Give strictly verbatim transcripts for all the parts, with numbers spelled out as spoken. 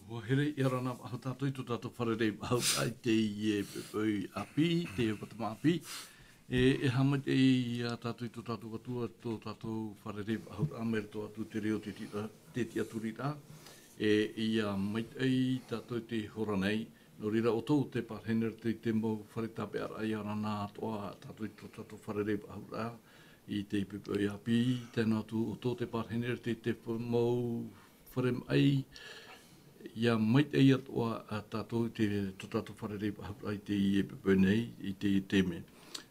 Ua here ia ora na faʻahou tātou i tō tātou fārerei faʻahou i teie poʻipoʻi ʻāpī, teie ʻōpata māʻa ʻāpī. E, e haʻamaitaʻi ia tātou i tō tātou Atua, tō tātou fārerei faʻahou mai roto atu te reo te tiʻa-, te tiʻaturiraʻa. E, ia maitaʻi tātou te hora nei. Nō reira ʻoutou te parahine i te, te mau fare tāpeʻaraʻa ia ora na atoʻa tātou i tō tātou fārerei faʻahou i te poʻipoʻi ʻāpī, tae noa atu ʻoutou te parahine i te, te mau fare maʻi, ia maitaʻi atoʻa tātou i te, tō tātou fārerei faʻahou i teie poʻipoʻi nei, i te, te mea.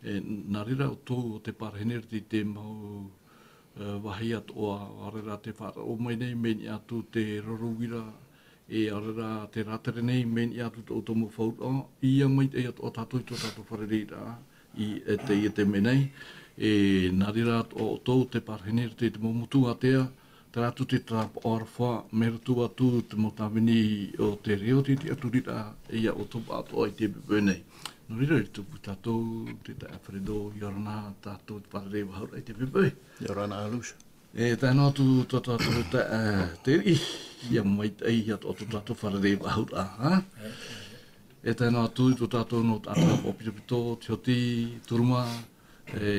E, nā reira ʻoutou te parahine i te, te mau, e, vāhi atoʻa, ʻaore rā te faʻaroʻo mai nei, mea niʻa atu te roro uira, e ʻaore rā te rātere nei, mea niʻa atu tō ʻoutou mau fauraʻa, ia maitaʻi atoʻa tātou i tō tātou fārereiraʻa, i, e, teie taime nei. E, nā reira atoʻa ʻoutou te parahine i te, te mau motu ātea, terā atu te tāpaʻo aroha, mai roto atu te mau tāvini o te reo te tiʻaturiraʻa, ia ʻoutou atoʻa i te poʻipoʻi nei. Nō reira, i tupu tātou, te taeaʻe Fredo, ia ora na tātou te fārerei faʻahou i te poʻipoʻi. Ia ora na Lucia. E tae noa atu tō tātou taeaʻe, e, Teriʻi, ia maitaʻi ia tō, tō tātou fārerei faʻahou, ha? E tae noa atu i tō tātou nō tātou haʻapiʻiraʻa pito, Tioti, Turuma, e,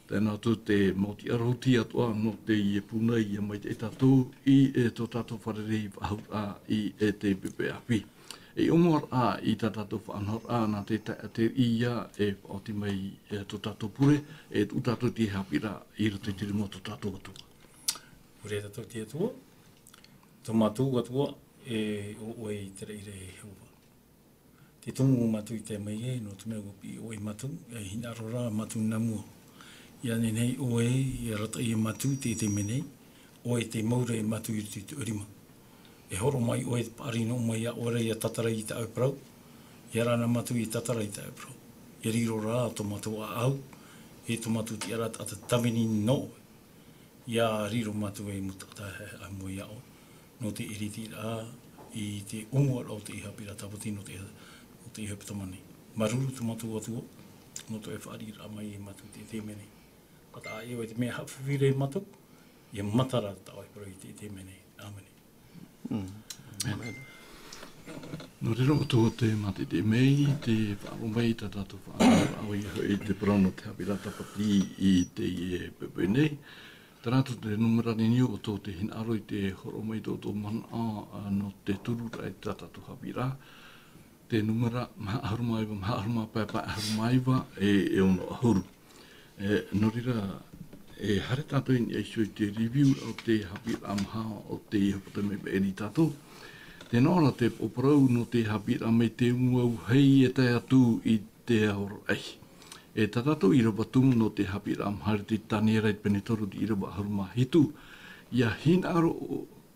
tae noa atu te mau tiʻarahu atoʻa nō teie pū nei, ia maitaʻi tātou i, e, tō tātou fārerei faʻahou i, e, te poʻipoʻi ʻāpī. E ʻōmuaraʻa i tā tātou faʻanahoraʻa nā te taeaʻe Teriʻi ia e faʻaoti mai, e, tō tātou pure, e tuʻu tātou i te haʻapiʻiraʻa i roto i te rima o tō tātou Atua. Pure tātou i te Atua, tō mātou Atua, e ʻo ʻoe i te raʻi ra e Iehova. Te tumu mātou i tae mai ai, nō te mea ʻua piʻi ʻoe ia mātou, e hinaʻaro rā mātou nā mua. Ia nehenehe ʻoe, ia arataʻi ia mātou i te, te taime nei, ʻoe tē mau ra ia mātou i roto i tō rima. E hōroʻa mai ʻoe te paʻari noa mai iā ʻoe ra ia tātara i tāʻoe parau, ia ora na mātou ia tātara i tāʻoe parau. Ia riro rā tō mātou ʻāʻau, e tō mātou tiʻaraʻa taʻata tāvini nō ʻoe. Ia riro mātou ei mau taʻata haʻehaʻa i mua iā ʻoe. Nō te ʻiritiraʻa i te ʻōmuaraʻa o teie haʻapiʻiraʻa Tāpati nō te, nō teie hepetoma nei. Māuruuru tō mātou Atua, nō tō ʻoe fāriʻiraʻa mai ia mātou i te, te taime nei. Ka taʻa ʻoe te mea haʻafifi ra ia mātou, ia matara tāʻoe parau i te, te taime nei. ʻĀmene. Mm. ʻĀmene. Nō reira, ʻoutou tē mātaʻitaʻi mai, tē faʻaroʻo mai tā tātou faʻanahoraʻa, ʻoia hoʻi te parau nō te haʻapiʻiraʻa Tāpati i teie poʻipoʻi nei. Terā atu te nūmera niniu, ʻoutou tē hinaʻaro i te hōroʻa mai tō ʻoutou manaʻo, ā, nō te turu ra i tā tātou haʻapiʻiraʻa. Te nūmera maha ʻahuru mā iva, maha ʻahuru mā pae, pae ʻahuru mā iva, e, e ono ʻahuru. E, nō reira, e haere tātou i niʻa iho i te review o te haʻapiʻiraʻa maha o te hepetoma i maʻiri tātou. Tē nā ʻō ra te poroparau nō te haʻapiʻiraʻa mai te ʻūʻau hei e tae atu i te aoraʻi. E tā tātou ʻīrava tumu nō te haʻapiʻiraʻa maha i roto i Taniera i te pene toru i te ʻīrava ʻahuru mā hitu. Ia hinaʻaro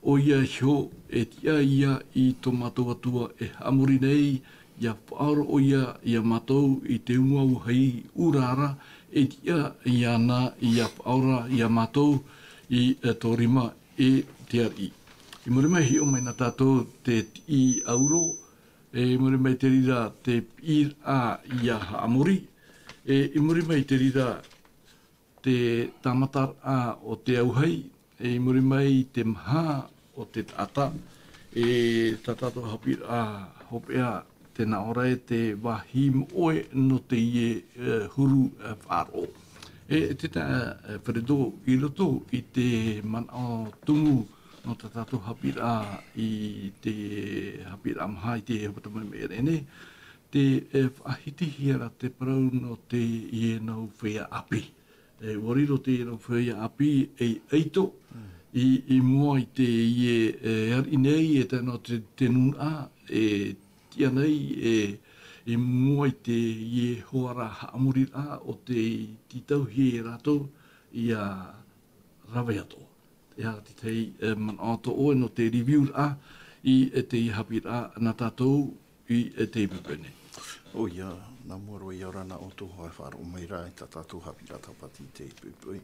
ʻoia iho, e tiʻa ïa i tō mātou Atua e haʻamori nei, ia faʻaora ʻoia iā mātou i te ʻūʻau hei ʻurara, e tiʻa iāna ia faʻaora iā mātou i, e, tō rima e te ariʻi. I muri mai, hiʻo mai na tātou te tiʻi auro, e, i muri mai te reira te piʻiraʻa ia haʻamori, e, i muri mai te reira te tāmataraʻa o te auahi, e, i muri mai te maha o te taʻata, e, tā tātou haʻapiʻiraʻa hopeʻa, tē nā ʻō ra ē te vāhi moʻe nō teie, e, huru, e, faʻaroʻo. E, te taeaʻe, e, Fredo, i roto i te manaʻo tumu nō tā tātou haʻapiʻiraʻa i te haʻapiʻiraʻa maha i te hepetoma i maʻiri nei, tē, e, faʻahitihia ra te parau nō teie nau feiā ʻāpī. E, ʻua riro teie nau feiā ʻāpī ei ʻaito, mm, i, i mua i teie, e, ariʻi nei, e tae noa te, te nūnaʻa, e, tiʻa nei, e, i mua i teie hoara haʻamoriraʻa o tei tītauhia e rātou ia rave atoʻa. E aha te tahi, e, manaʻo tō ʻoe nō te review-raʻa i, e, teie haʻapiʻiraʻa nā tātou i, e, teie poʻipoʻi nei? ʻOia, nā mua roa ia ora na ʻoutou e faʻaroʻo mai ra i tā tātou haʻapiʻiraʻa Tāpati i teie poʻipoʻi.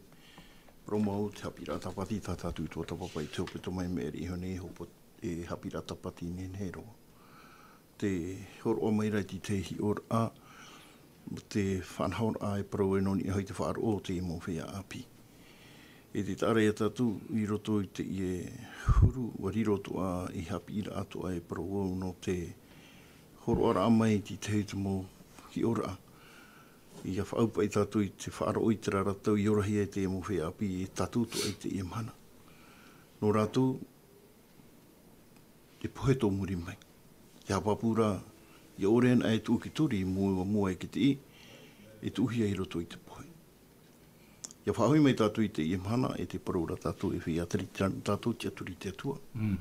Parau mau te haʻapiʻiraʻa Tāpati, tā tātou tuatāpapa i te hepetoma i maʻiri iho nei, hopo-, e, haʻapiʻiraʻa Tāpati nehenehe roa. Te hōroʻa mai ra i te tahi hiʻoraʻa, te faʻanahoraʻa e parau e nō niʻa hoʻi te faʻaroʻo o te mau feiā ʻāpī. E te taʻa ra ia tātou i roto i teie huru, ʻua riro atoʻa i haʻapiʻiraʻa atoʻa e parau au nō te hōroʻaraʻa mai i te tahi mau hiʻoraʻa. ʻIa faʻaʻau paʻi tātou i te faʻaroʻo i terā ra tau i orahia e te mau feiā ʻāpī e tātou atoʻa i teie mahana. Nō rātou, te pohe tō muri mai. ʻIa haʻapāpū ra, ʻia ʻore ana e tuʻu ki turi, mua, mua i te tiʻi, e tuʻuhia i roto i te pohe. ʻIa faʻahoʻi mai tātou i teie mahana, e te parau ra tātou e feiā Taritira, tātou tiʻaturi i te Atua. Mm.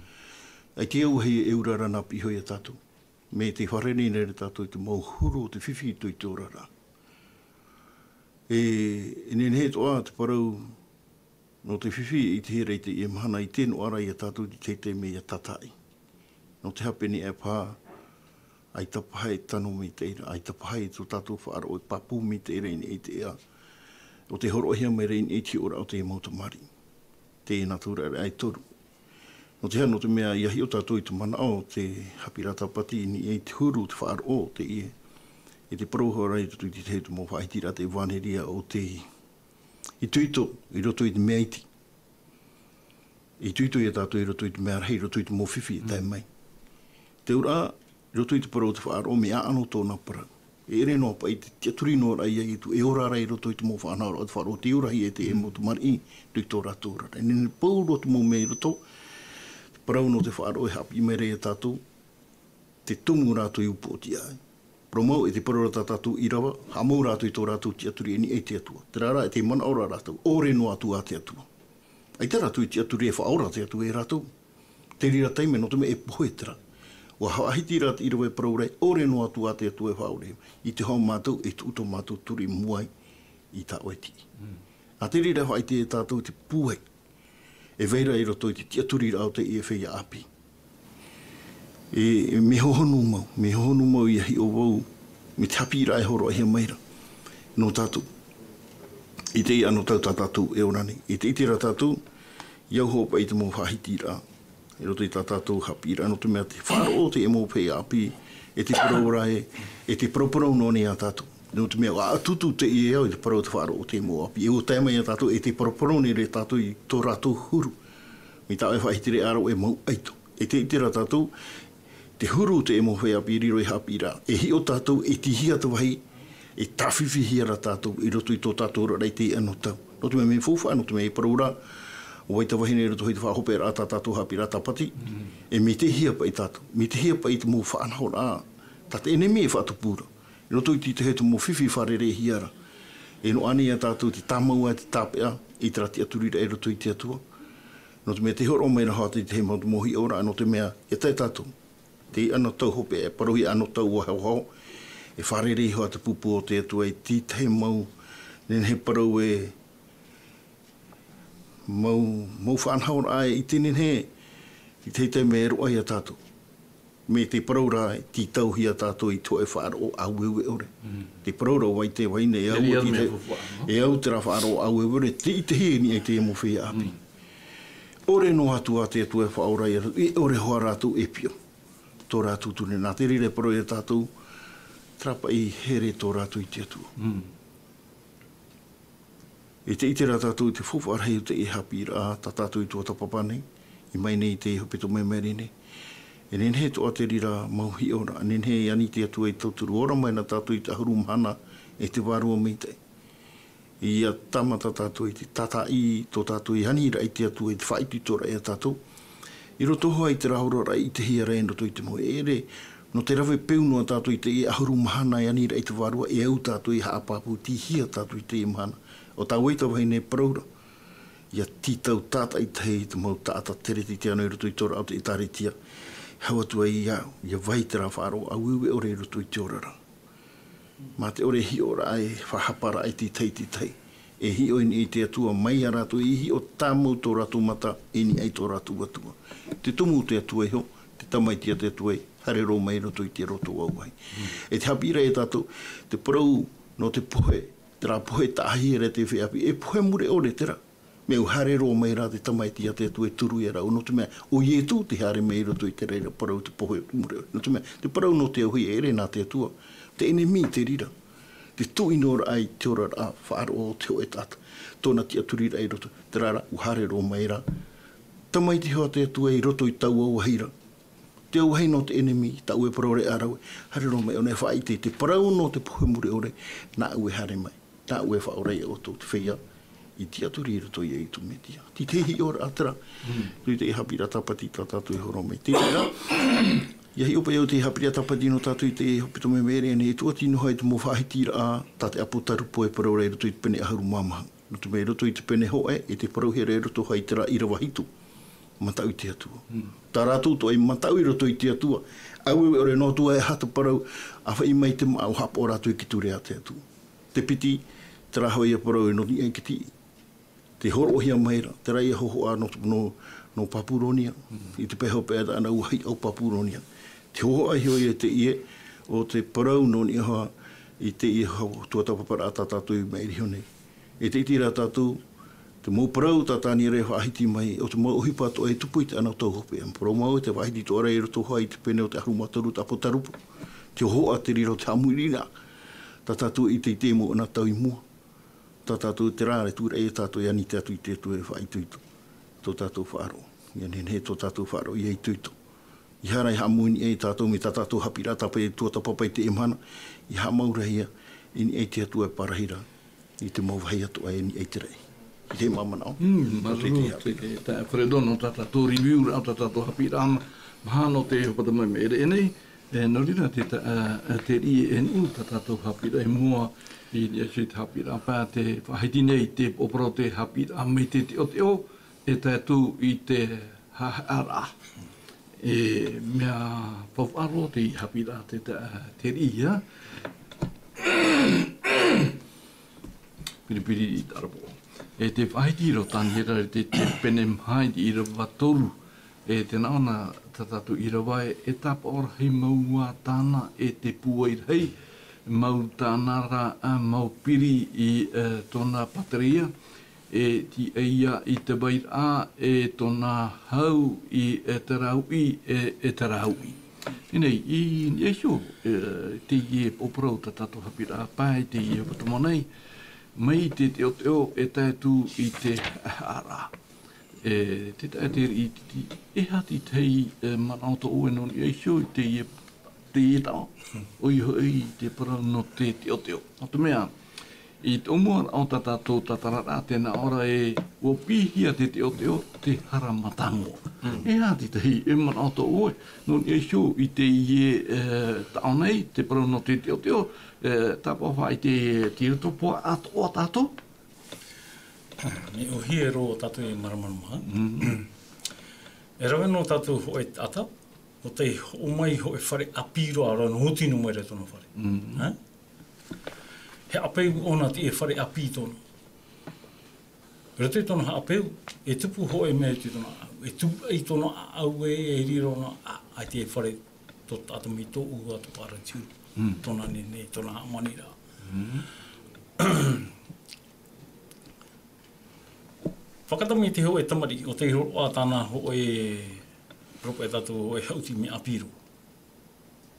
ʻAita e au vāhi e ʻaura ra nā piʻi iho ia tātou. Mai te fārerei nei ra tātou i te mau huru o te fifi i roto i te oraraʻa. E, e nehenehe atoʻa te parau nō te fifi i te hira i teie mahana, ʻaita noa ra ia tātou i te taime ʻia tātaʻi. Nō te hāpeni e paha, ʻaita paha e tano mai te reira, ʻaita paha e tō tātou faʻaroʻo e pāpū mai te reira i niʻa i te ea. ʻO tē hōroʻahia mai ra i niʻa i te hiʻoraʻa o te mau tamariʻi. Teie nā tauraʻa e toru. Nō te aha, nō te mea ʻia hiʻo tātou i te manaʻo o te haʻapiʻiraʻa Tāpati i niʻa i te huru, te faʻaroʻo, teie. E te parau hoʻi ra i roto i te tahi mau faʻahitiraʻa te ʻevaneria o te itoito, i roto i te mea iti. Itoito ia tātou i roto i te mea rahi, i roto i te mau fifi e tae mai. Te auraʻa, i roto i te parau o te faʻaroʻo, mea ʻaʻano tōna parau. E ʻere noa paʻi te tiʻaturi noa ra ia Ietu, e ora ra i roto i te mau faʻanahoraʻa o te faʻaroʻo, tei orahia e te mau tamariʻi, i tō rātou oraraʻa. E nehenehe pauroa te mau mea i roto, te parau nō te faʻaroʻo e haʻapiʻi mai ra ia tātou, te tumu rātou i upoʻotiʻa ai. Parau mau, e te parau ra tā tātou ʻīrava, haʻamau rātou i tō rātou tiʻaturi i niʻa i te Atua. Terā rā, e te manaʻo ra rātou, ʻore noa atu ā te Atua. ʻAita rātou i tiʻaturi e faʻaora te Atua ia rātou. Te reira taime, nō te mea e pohe terā. ʻUa faʻahiti ra te ʻīrava e parau ra, ʻore noa atu ā te Atua e faʻaora, ʻite hoʻi mātou, e tuʻu tō mātou turi i mua i tā ʻoe tiʻi. Mm. Nā te reira faʻaʻite e tātou te pūai. E vai ra i roto i te tiʻaturiraʻa o teie feiā ʻāpī. E, e mea hohonu mau, mea hohonu mau ʻia hiʻo vau, mai te haʻapiʻiraʻa e hōroʻahia mai ra. Nō tātou. I teie anotau tā tātou e ora nei. I te ʻite ra tātou, ʻia au hoʻi paʻi i te mau faʻahitiraʻa. I roto i tā tātou haʻapiʻiraʻa, nō te mea te faʻaroʻo o te mau feiā ʻāpī, e te parau ra e, e te paraparau noa nei ia tātou. Nō te mea, ʻua ʻatutu teie e au i te parau o te faʻaroʻo o te mau ʻāpī. E ʻua tae mai ia tātou, e te paraparau nei ra tātou i tō rātou huru. Mai tā ʻoe faʻahitiraʻa e mau ʻaito. E te ʻite ra tātou, te huru o te mau feiā ʻāpī riro i haʻapiʻiraʻa. E hiʻo tātou, e tīhia te vāhi, e tāfifihia ra tātou i roto i tō tātou oraraʻa i teie anotau. Nō te mea mea faufaʻa, nō te mea e parau ra, ʻo vai te vahine i roto i te faʻahopeʻaraʻa tā tātou haʻapiʻiraʻa Tāpati, e mītehia paʻi tātou, mītehia paʻi te mau faʻanahoraʻa, tā te ʻenemi e faʻatupu ra. I roto i te tahi mau fifi fārereihia ra. E noaʻa nei ia tātou te tāmau ā, te tāpeʻa, i terā tiʻaturiraʻa i roto i te Atua. Nō te mea tē hōroʻa mai ra hoʻi te tahi mau, mau hiʻoraʻa, nō te mea, e tae tātou. Teie anotau hopeʻa, e parauhia anotau ʻua haohao, e fārerei hoʻi te pupu o te Atua i te tahi mau, nehenehe parau e, mau, mau faʻanahoraʻa e ʻite nehenehe, i te taime e roaʻa ia tātou. Mai te parau ra, e tītauhia tātou i te hōʻē faʻaroʻo ʻāueue ʻore. Mm. Te parau ra, ʻo vai te vahine, e au, e au te mea te, faufaʻa, no? E au terā faʻaroʻo ʻāueue ʻore, tei ʻitehia i niʻa i te mau feiā ʻāpī. Mm. ʻOre noa atu ā te Atua e faʻaora ia rātou, e ʻore hoʻi rātou e piʻo. Tō rātou turi, nā te reira e parau ia tātou, terā paʻi here tō rātou i te Atua. Mm. E te ʻite ra tātou i te faufaʻa rahi o teie haʻapiʻiraʻa, tā tātou i tuatāpapa nei, i mai nei i te hepetoma i maere nei. E nehenehe atoʻa te reira mau hiʻoraʻa, nehenehe e ani te Atua i tauturu, ora mai na tātou i te ʻahuru mahana e te vārua maitaʻi. ʻIa tāmata tātou i te tātaʻi, tō tātou i aniraʻa i te Atua, i te faʻaitoitoraʻa ia tātou. I roto hoʻi i terā oraraʻa i ʻitehia ra i roto i te mau ʻere, nō te rave peu noa tātou i teie ʻahuru mahana e aniraʻa i te vārua, e au tātou e haʻapāpū, tīhia tātou i teie mahana. ʻO tā vai te vahine e parau ra, ʻia tītau tātaʻitahi i te mau taʻata teretete ʻana i roto i te oraraʻa o te ʻĒtārētia. Hau atu ai ia, ʻia vai terā faʻaroʻo ʻāueue ʻore i roto i te oraraʻa. Mā te ʻore hiʻoraʻa e faʻahaparaʻa i te tahi, te tahi. E hiʻo i niʻa i te Atua mai ia rātou, i hiʻo tāmau tō rātou mata i niʻa i tō rātou Atua. Te tumu o te Atua iho, te Tamaiti a te Atua e haere roa mai i roto i te roto o te vahi. E te haʻapiʻiraʻa ia tātou, te parau nō te pohe, terā pohe taʻahia ra te feiā ʻāpī, e pohe mure ʻore terā. Mea ʻua haere roa mai rā te Tamaiti a te Atua e turu ia rāua, nō te mea, ʻo Ietu tei haere mai i roto i te reira parau te pohe mure. Nō te mea, te parau nō te auahi e ʻere nā te Atua, te ʻenemi te reira. Te tuʻinoraʻa i te oraraʻa faʻaroʻo o te hōʻē taʻata. Tōna tiʻaturiraʻa i roto, terā rā, ʻua haere roa mai rā. Tamaiti iho ā te Atua i roto i taua vāhi ra. Te auahi nō te ʻenemi, tā ʻoe parau ra e ʻāraʻe, haere roa mai ʻōna e faʻaʻite i te parau nō te pohe mure ʻore, nāʻu e haere mai. Nāʻu e faʻaora ia ʻoutou te feiā, i tiʻaturi i roto ia Iesu Mesia. Tei te hiʻoraʻa terā. Mm. Tei te haʻapiʻiraʻa tāpati tā tātou e hōroʻa mai. Tei terā, ʻia hiʻo paʻi au te haʻapiʻiraʻa tāpati nō tātou i te hepetoma i maʻiri aʻe nei, e tuati noa i te mau faʻahitiraʻa, tā te ʻāpōtarupo e parau ra i roto i te pene ʻahuru mā maha. Nō te mea i roto i te pene hōʻē, e te parauhia ra i roto hoʻi i terā ʻīrava hitu. Mataʻu i te Atua. Mm. Tā rātou atoʻa i mataʻu i roto i te Atua. Auē, ʻaore noa atu ā e aha te parau, ʻa faʻaʻī mai te māʻa ʻua haʻapaʻo rātou i te ture a te Atua. Te piti, terā hoʻi ia parau e nō niʻa i te tiʻi. Tē hōroʻahia mai ra, terā ia hōhoʻa nō, nō, nō Papuronia. Mm. I te pae hopeʻa tāna ʻua hiʻo Papuronia. Te hōhoʻa iho ia teie, o te parau nō niʻa hoʻi i teie tuatāpaparaʻa tā tātou i maʻiri iho nei. E te iti rā tātou, te mau parau tā Taniera e faʻahiti mai, o te mau ʻohipa atoʻa e tupu i te anotau hopeʻa. Parau mau e te faʻahiti atoʻa ra i roto hoʻi i te pene o te ʻahuru mā toru te ʻāpōtarupo. Te hōhoʻa te reira o te haʻamoriraʻa. Tā tātou i te, i te mau anotau i mua. Tā tātou terā, e tūraʻi ia tātou e ani te Atua i te Atua e faʻaitoito. Tō tātou faʻaroʻo. ʻIa nehenehe tō tātou faʻaroʻo, ʻia itoito. ʻEiaha rā e haʻamau i niʻa ia tātou mai tā tātou haʻapiʻiraʻa tāpati tuatāpapa i teie mahana, ʻia haʻamauraʻa ia i niʻa i te Atua e pārahi ra, i te mau vāhi atoʻa e niʻa i te raʻi. I te mau manaʻo. Mm, māuruuru, te, te, tā Fredo nō tā tātou review ra, tā tātou haʻapiʻiraʻa ma-, maha nō te hepetoma i maʻiri aʻe nei, e, nō reira te tā, e, e, te riʻi e nuʻu tā tātou haʻapiʻiraʻa i mua, i niʻa i te haʻapiʻiraʻa pae, tē faʻahiti nei te ʻōparau, te haʻapiʻiraʻa mai te teʻoteʻo, e tae atu i te haʻahaʻaraʻa. E mea faufaʻa roa te haʻapiʻiraʻa te, te, te riʻi, ā. Piripiri i te ʻarapoʻa. E tē faʻahiti ra ʻo Taniera i te, te pene maha i te ʻīrava toru. E tē nā ʻō na tā tātou ʻīrava ē, e tāpaʻo rahi mau ā tāna e te pūai rahi, mau tāna ra, ā, mau piri i, e, tōna pātereia, e tīaʻia i te vairaʻa, e tōna hau i, e, terā uʻi, e, e terā uʻi. Teie nei, i niʻa iho, e, teie ʻōparau tā tātou haʻapiʻiraʻa pae, teie hepetoma nei, mai te teʻoteʻo e tae atu i te haʻahaʻaraʻa. E, te taʻa te riʻi iti, e aha te tahi, e, manaʻo tō ʻoe nō niʻa iho i teie, teie taʻo, ʻoia hoʻi te parau nō te teʻoteʻo. Nō te mea, i te ʻōmuaraʻa o tā tātou tātararaʻa, tē nā ʻō ra ē, ʻua piʻihia te teʻoteʻo, te hara mataʻu. Mm. E aha te tahi, e manaʻo tō ʻoe, nō niʻa iho i teie, e, taʻo nei, te parau nō te teʻoteʻo, e, tāpaʻo faʻaʻite, tei roto paʻi atoʻa tātou? Mea ʻōhie roa tātou e māramarama. Mm. E rave noa tātou hōʻē taʻata, ʻo tei hoʻo mai hōʻē fare ʻāpī roa, ʻaore rā nō oti noa mai ra tōna fare. Mm. Ā? He haʻapeu ʻōna, teie fare ʻāpī tōna. Roto i tōna haʻapeu, e tupu hōʻē mea i tōna ʻāʻau. E tūraʻi tōna ʻāʻau ē, e riro ʻōna, ā, ʻaita e fare tō taʻata mai tōʻu ā tō parau atu. Mm. Tōna nehenehe, tōna hāmaniraʻa. Mm. Fakatamaiti hōʻē tamariʻi, ʻo tei hōroʻa tāna hōʻē, parau paʻi tātou hōʻē haʻuti mea ʻāpī roa.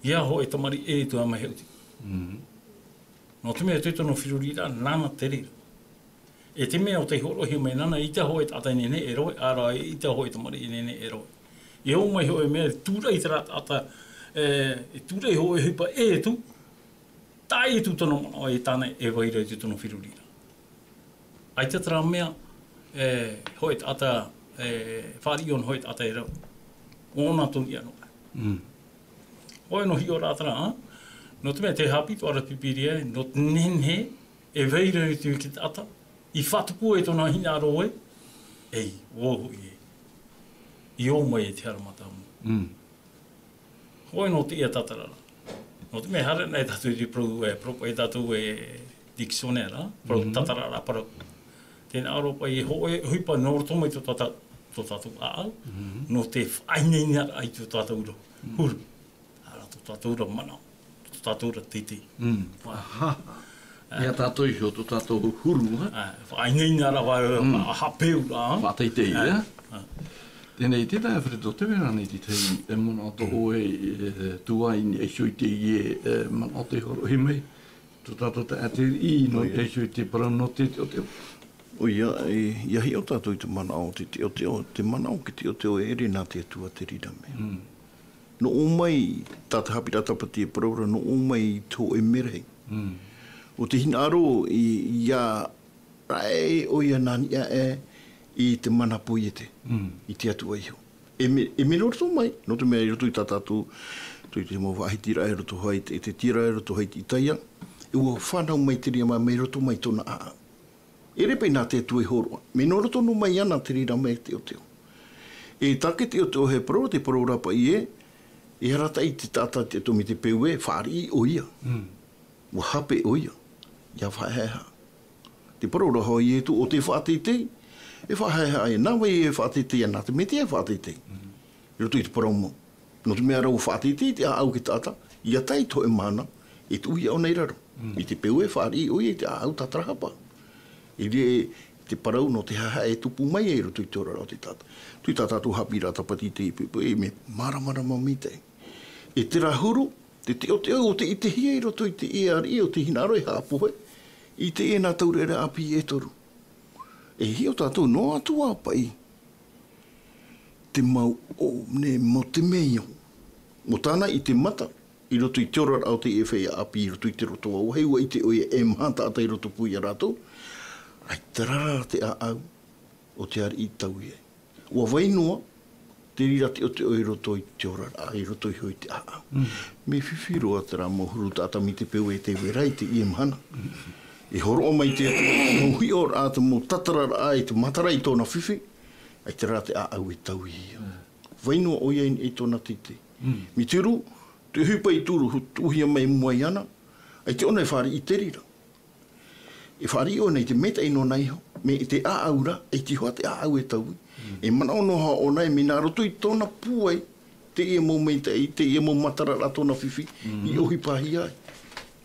ʻEiaha hōʻē tamariʻi e ʻere atu ā mai haʻuti. Mm. Nō te mea, tō tōna feruriraʻa, nāna te reira. E te mea ʻo tei hōroʻahia mai nāna, eʻita hōʻē taʻata e nehenehe e rohe, ʻaore rā, eʻita hōʻē tamariʻi e nehenehe e rohe. E ō mai hōʻē mea, e tūraʻi terā taʻata, e, e tūraʻi hōʻē ʻohipa e ʻere atu, taʻa ʻē atu tōna manaʻo e tāna e vai ra i tōna feruriraʻa. ʻAita terā mea, e, hōʻē taʻata, e, fāriʻi ʻōna hōʻē taʻata e rave. ʻO ʻōna tō niʻa noa. Mm. ʻOia nō hiʻoraʻa terā, ā? Nō te mea tē haʻapiʻi atoʻa ra te Pīpīria, nō te nehenehe, e vai ra i te taʻata, i fātupu ai tōna hinaʻaro ē, ei, ʻo vau hoʻi ē. I ō mai e te hara mataʻu. Mm. ʻOia nō teie tātararaʻa. Nō te mea haere ana tātou i te parau, e, parau paʻi tātou e dictionnaire, ā, parau, mhm, tātararaʻa parau. Tē nā ʻō ra paʻi e hōʻē ʻohipa nō roto mai tō tātou, tō tātou ʻāʻau, mhm, nō te faʻainainaraʻa i tō tātou ra huru. Ā, tō tātou ra manaʻo, tō tātou ra teitei. Mm. Aha. Ā. Ia tātou iho tō tātou huru, ā? Ā, faʻainaina ra, faʻa-, mm, faʻahaʻapeuraʻa. Faʻateitei, ā? Ā. Teie nei, tē tae Fredo, tē vai ra ānei te tahi, e, manaʻo tō ʻoe, e, tuai i niʻa iho i teie, e, manaʻo tei hōroʻahia mai? Tō tātou taʻata i nō te iho i te parau nō te teʻoteʻo. ʻOia, e, ʻia hiʻo tātou i te manaʻo o te teʻoteʻo, te manaʻo ki te teʻoteʻo e ʻere nā te Atua te reira mea. Mm. Nō ʻō mai, tā te haʻapiʻiraʻa tāpati e parau ra, nō ʻō mai i te hōʻē merahi. Mm. ʻO te hinaʻaro i, ʻia raʻe ʻoia nā niʻa aʻe i te mana poiete, mm, i te Atua iho. E mea, e mea nō roto mai, nō te mea i roto i tā tātou, tō i te mau faʻahitiraʻa i roto hoʻi i te, i te tiaraʻa i roto hoʻi i te Itaia, e ʻua fānau mai te reira mea mai roto mai tōna ʻāʻau. E ʻere paʻi nā te Atua e hōroʻa. Mea nō roto noa mai iāna te reira mea e teʻoteʻo. E tā te teʻoteʻo e parau, te parau ra paʻi ē, e arataʻi te taʻata te Atua mai te peu ē, fāriʻi ʻoia. Mm. ʻUa hape ʻoia, ʻia faʻaehaeha. Te parau ra hoʻi a Ietu, ʻo tē faʻateitei, e faʻaehaeha ia. Nā vai e faʻateitei ana, te Mesia e faʻateitei. Mm. I roto i te parau mau. Nō te mea rā ʻua faʻateitei te ʻāʻau i te taʻata, ʻia tae i te hōʻē mahana, e tuʻu ia ʻōna i raro. Mm. I te peu ē fāriʻi ʻoia i te ʻāʻau tātarahapa. I reira te parau nō te haʻehaʻa e tupu mai ai i roto i te oraraʻa o te taʻata. Tō i tā tātou haʻapiʻiraʻa tāpati i te poʻipoʻi, e mea māramarama maitaʻi. E terā huru, te teʻoteʻo ʻo tē ʻitehia i roto i teie ariʻi ʻo te hinaʻaro e haʻapohe, i teie nā taureʻareʻa ʻāpī e toru. E hiʻo tātou noa atu ā paʻi, te mau ʻō, nē, mau temeio. ʻO tāna i te mata, i roto i te oraraʻa o teie feiā ʻāpī, i roto i te roto auahi, ʻua ʻite ʻoia e maha taʻata i rotopū ia rātou, ʻaita rā te ʻāʻau o te ariʻi taui ai. ʻUa vai noa, te reira teʻoteʻo i roto i te oraraʻa, i roto iho i te ʻāʻau. Mm. Mea fifi roa terā mau huru taʻata mai te peu ē tē vai ra i teie mahana. E hōroʻa mai te Atua, te mau hiʻoraʻa, te mau tatararaʻa, i te matara i tōna fifi, ʻaita rā te ʻāʻau e taui ia. Mm. Vai noa ʻoia i, i tōna teitei. Mm. Mea tiʻa, te ʻohipa i turu, tuʻuhia mai i mua iāna, ʻaita ʻōna e fāriʻi i te reira. E fāriʻi ʻōna i te maitaʻi nōna iho, mea i te ʻāʻau ra, ʻaita hoʻi te ʻāʻau e taui. Mm. E manaʻo noa hoʻi ʻōna, e mea nā roto i tōna pūai, teie mau maitaʻi, teie mau matararaʻa tōna fifi, mm, i ʻohipahia ai.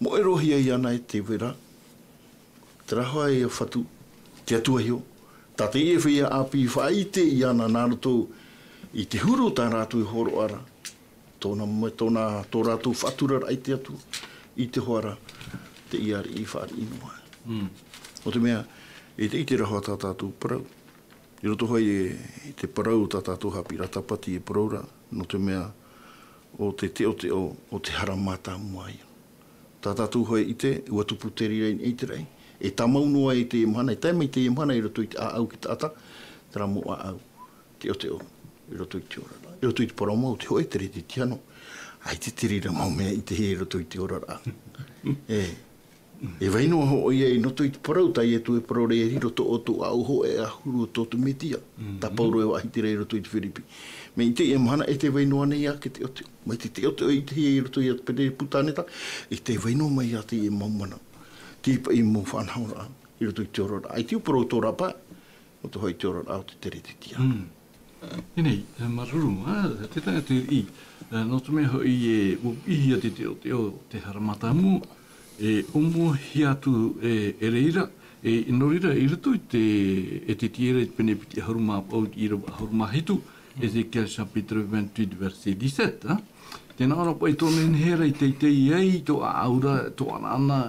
Moʻe roa hia iāna e tē vai ra. Terā hoʻi e fatu, te Atua iho. Tā teie feiā ʻāpī faʻaʻite iāna nā roto i te huru tā rātou e hōroʻa ra. Tōna, tōna, tō rātou faʻaturaraʻa i te Atua, i te hoara, teie ariʻi fāriʻi noa. Mm. Nō te mea, e te, i te rahi tā tātou parau. I roto hoʻi e, i te parau tā tātou haʻapiʻiraʻa tāpati e parau ra, nō te mea, ʻo te teʻoteʻo, ʻo te hara mātāmua ia. Tā tātou hoʻi ʻite, ʻua tupu te reira i te raʻi. E tāmau noa i teie mahana, e tae mai teie mahana i roto i te ʻāʻau i te taʻata, terā mau ʻāʻau. Teʻoteʻo, i roto i te oraraʻa. I roto i te parau mau, te hōʻē teretetiano. ʻAita te reira mau mea ʻitehia i roto i te oraraʻa. E, e vai noa hoʻi ia i roto i te parau, tā Ietu e parau ra e riro tō ʻoutou ʻāʻau hōʻē ʻahuru o tō te Mesia. Mhm. Tā Pauro e faʻaʻite ra i roto i te Firipi. Mea i teie mahana e tē vai noa nei ā te teʻoteʻo. Mai te teʻoteʻo e ʻitehia i roto ia te pene Putaneta, e tē vai noa mai ā teie mau mana. Teie paʻi mau faʻanahoraʻa, i roto i te oraraʻa. ʻAita e parau tō rāpae, ʻo te hoʻi te oraraʻa o te teretetiano. Mm. Teie nei, e, māuruuru, ā, te taeaʻe Teriʻi, ā, nō te mea hoʻi e, ʻua piʻihia te teʻoteʻo, te hara mātāmua, e, ʻōmuahia atu, e, e reira, e, nō reira, i roto i te, e te tiera i te pene piti ʻahuru mā vaʻu, ʻīrava ʻahuru mā hitu, Ézéchiel chapitre vingt-huit, verset dix-sept, ā. Tē nā ʻō ra paʻi tō nehenehe ra i teitei ai tō ʻāʻau ra, tō ʻanaʻana,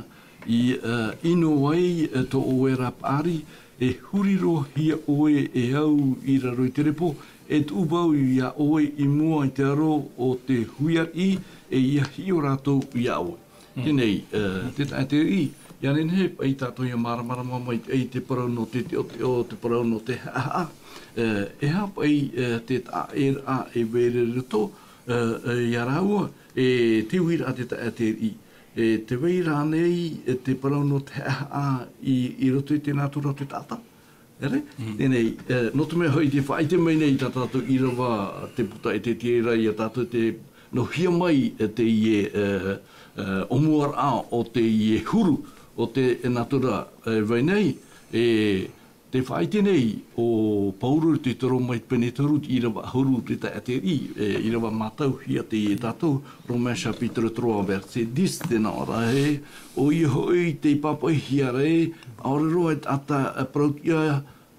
i, ā, ʻino ai, ā, tō ʻoe ra paʻari, e huri roa hia ʻoe e au i raro i te repo, e tuʻu vau ia ʻoe i mua i te aro o te hui ariʻi, e ʻia hiʻo rātou ia ʻoe. Mm. Teie nei, ā, te taeaʻe Teriʻi, ʻia nehenehe paʻi tātou ʻia māramarama mai i te parau nō te teʻoteʻo, te parau nō te haʻahaʻa, ā, e aha paʻi, ā, te taʻaʻēraʻa e vai ra i roto, ā, ā, ia rāua, e te uiraʻa te taeaʻe Teriʻi. E tē vai ra ānei, e te parau nō te haʻahaʻa i, i roto i te nātura o te taʻata? ʻEre? Mm. Teie nei, e, nō te mea hoʻi tē faʻaʻite mai nei tā tātou ʻīrava te puta e te tiera ia tātou te nohia mai, e, teie, e, e, ʻōmuaraʻa o teie huru o te nātura, e, vai nei, e, Tē faʻaʻite nei ʻo Pauro i te Roma i te pene toru, te ʻīrava ʻahuru, te taeaʻe Teriʻi, e, ʻīrava mātauhia teie ia tātou, Romains chapitre trois, verset dix, tē nā ʻō ra ē, ʻoia hoʻi tei pāpaʻihia ra ē, ʻaore roa e taʻata, e, parautiʻa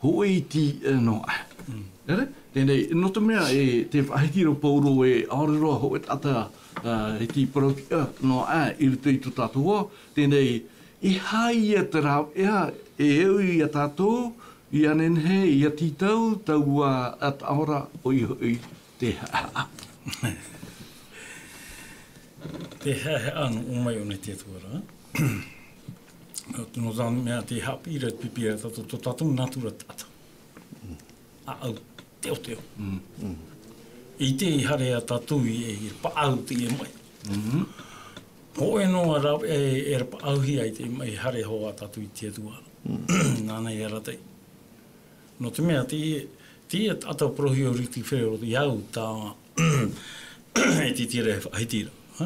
hōʻē iti, e, noa. Mm. ʻEre? Teie nei, nō te mea, e, tē faʻahiti ra ʻo Pauro ē, ʻaore roa hōʻē taʻata, ā, e te parau tiʻa noa aʻe i roto i tō tātou ao, teie nei, e aha ia te rāveʻa e au ia tātou, ia nehenehe, ia tītau, taua, ā, taʻata ora, ʻoia hoʻi te haʻehaʻa. Te haʻehaʻa nō ʻō mai ʻōna i te Atua ra. Nō te mea te haʻapiʻiraʻa i te Pīpīria, tātou, tō tātou nātura taʻata. ʻĀʻau teʻoteʻo. Mm. ʻIte i haere ia tātou i, i paʻau teie maʻi. Mhm. Hōʻē noa rāveʻa e, e paʻauhia i teie maʻi, haere hoʻi tātou i te Atua. Mm. Nāna i arataʻi. Nō te mea, te, te taʻata parauhia o Riti Ferero, i au tā, e te tira e faʻahiti ra, ha?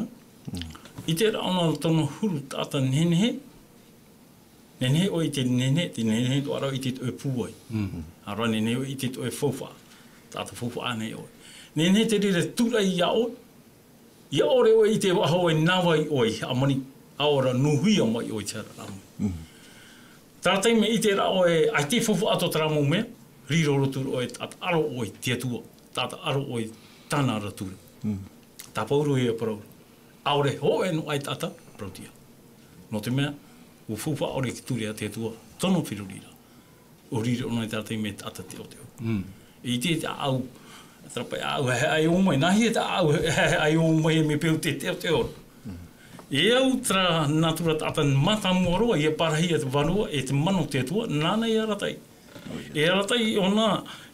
Mm. ʻIte ra ʻōna tōna huru taʻata nehenehe, nehenehe ʻoe i te nehenehe, te nehenehe atoʻa ra ʻoe i te toe pūai. Mm. ʻAore rā nehenehe ʻoe i te toe faufaʻa, taʻata faufaʻa nei ʻoe. Nehenehe te reira tūraʻi ia ʻoe, ia ʻore ʻoe i te vaho e nā vai ʻoe i haʻamani, ʻaore rā nūhia mai ʻoe i te hara rāmani. Mm. Terā taime ʻite ra ʻoe, ʻaita e faufaʻa atu terā mau mea, riro roto ra ʻoe, taʻata aro ʻoe i te Atua, taʻata aro ʻoe i tāna ra ture. Mm. Tā Pauro ia parau ra. ʻAore hōʻē noa aʻe taʻata, parauhia. Nō te mea, ʻua faufaʻa ʻore i te ture a te Atua, tōna feruriraʻa. ʻUa riro ʻōna i terā taime taʻata teʻoteʻo. Mm. ʻIte i te ʻāʻau, terā paʻi ʻāʻau haʻehaʻa i ʻō mai, nāhea te ʻāʻau haʻehaʻa i ʻō mai, e mea peu te teʻoteʻo ra. Mm. E au terā nātura taʻata mātāmua roa, ʻia pārahi ia te vārua, e te mana o te Atua, nāna i arataʻi. ʻOia. E arataʻi ʻōna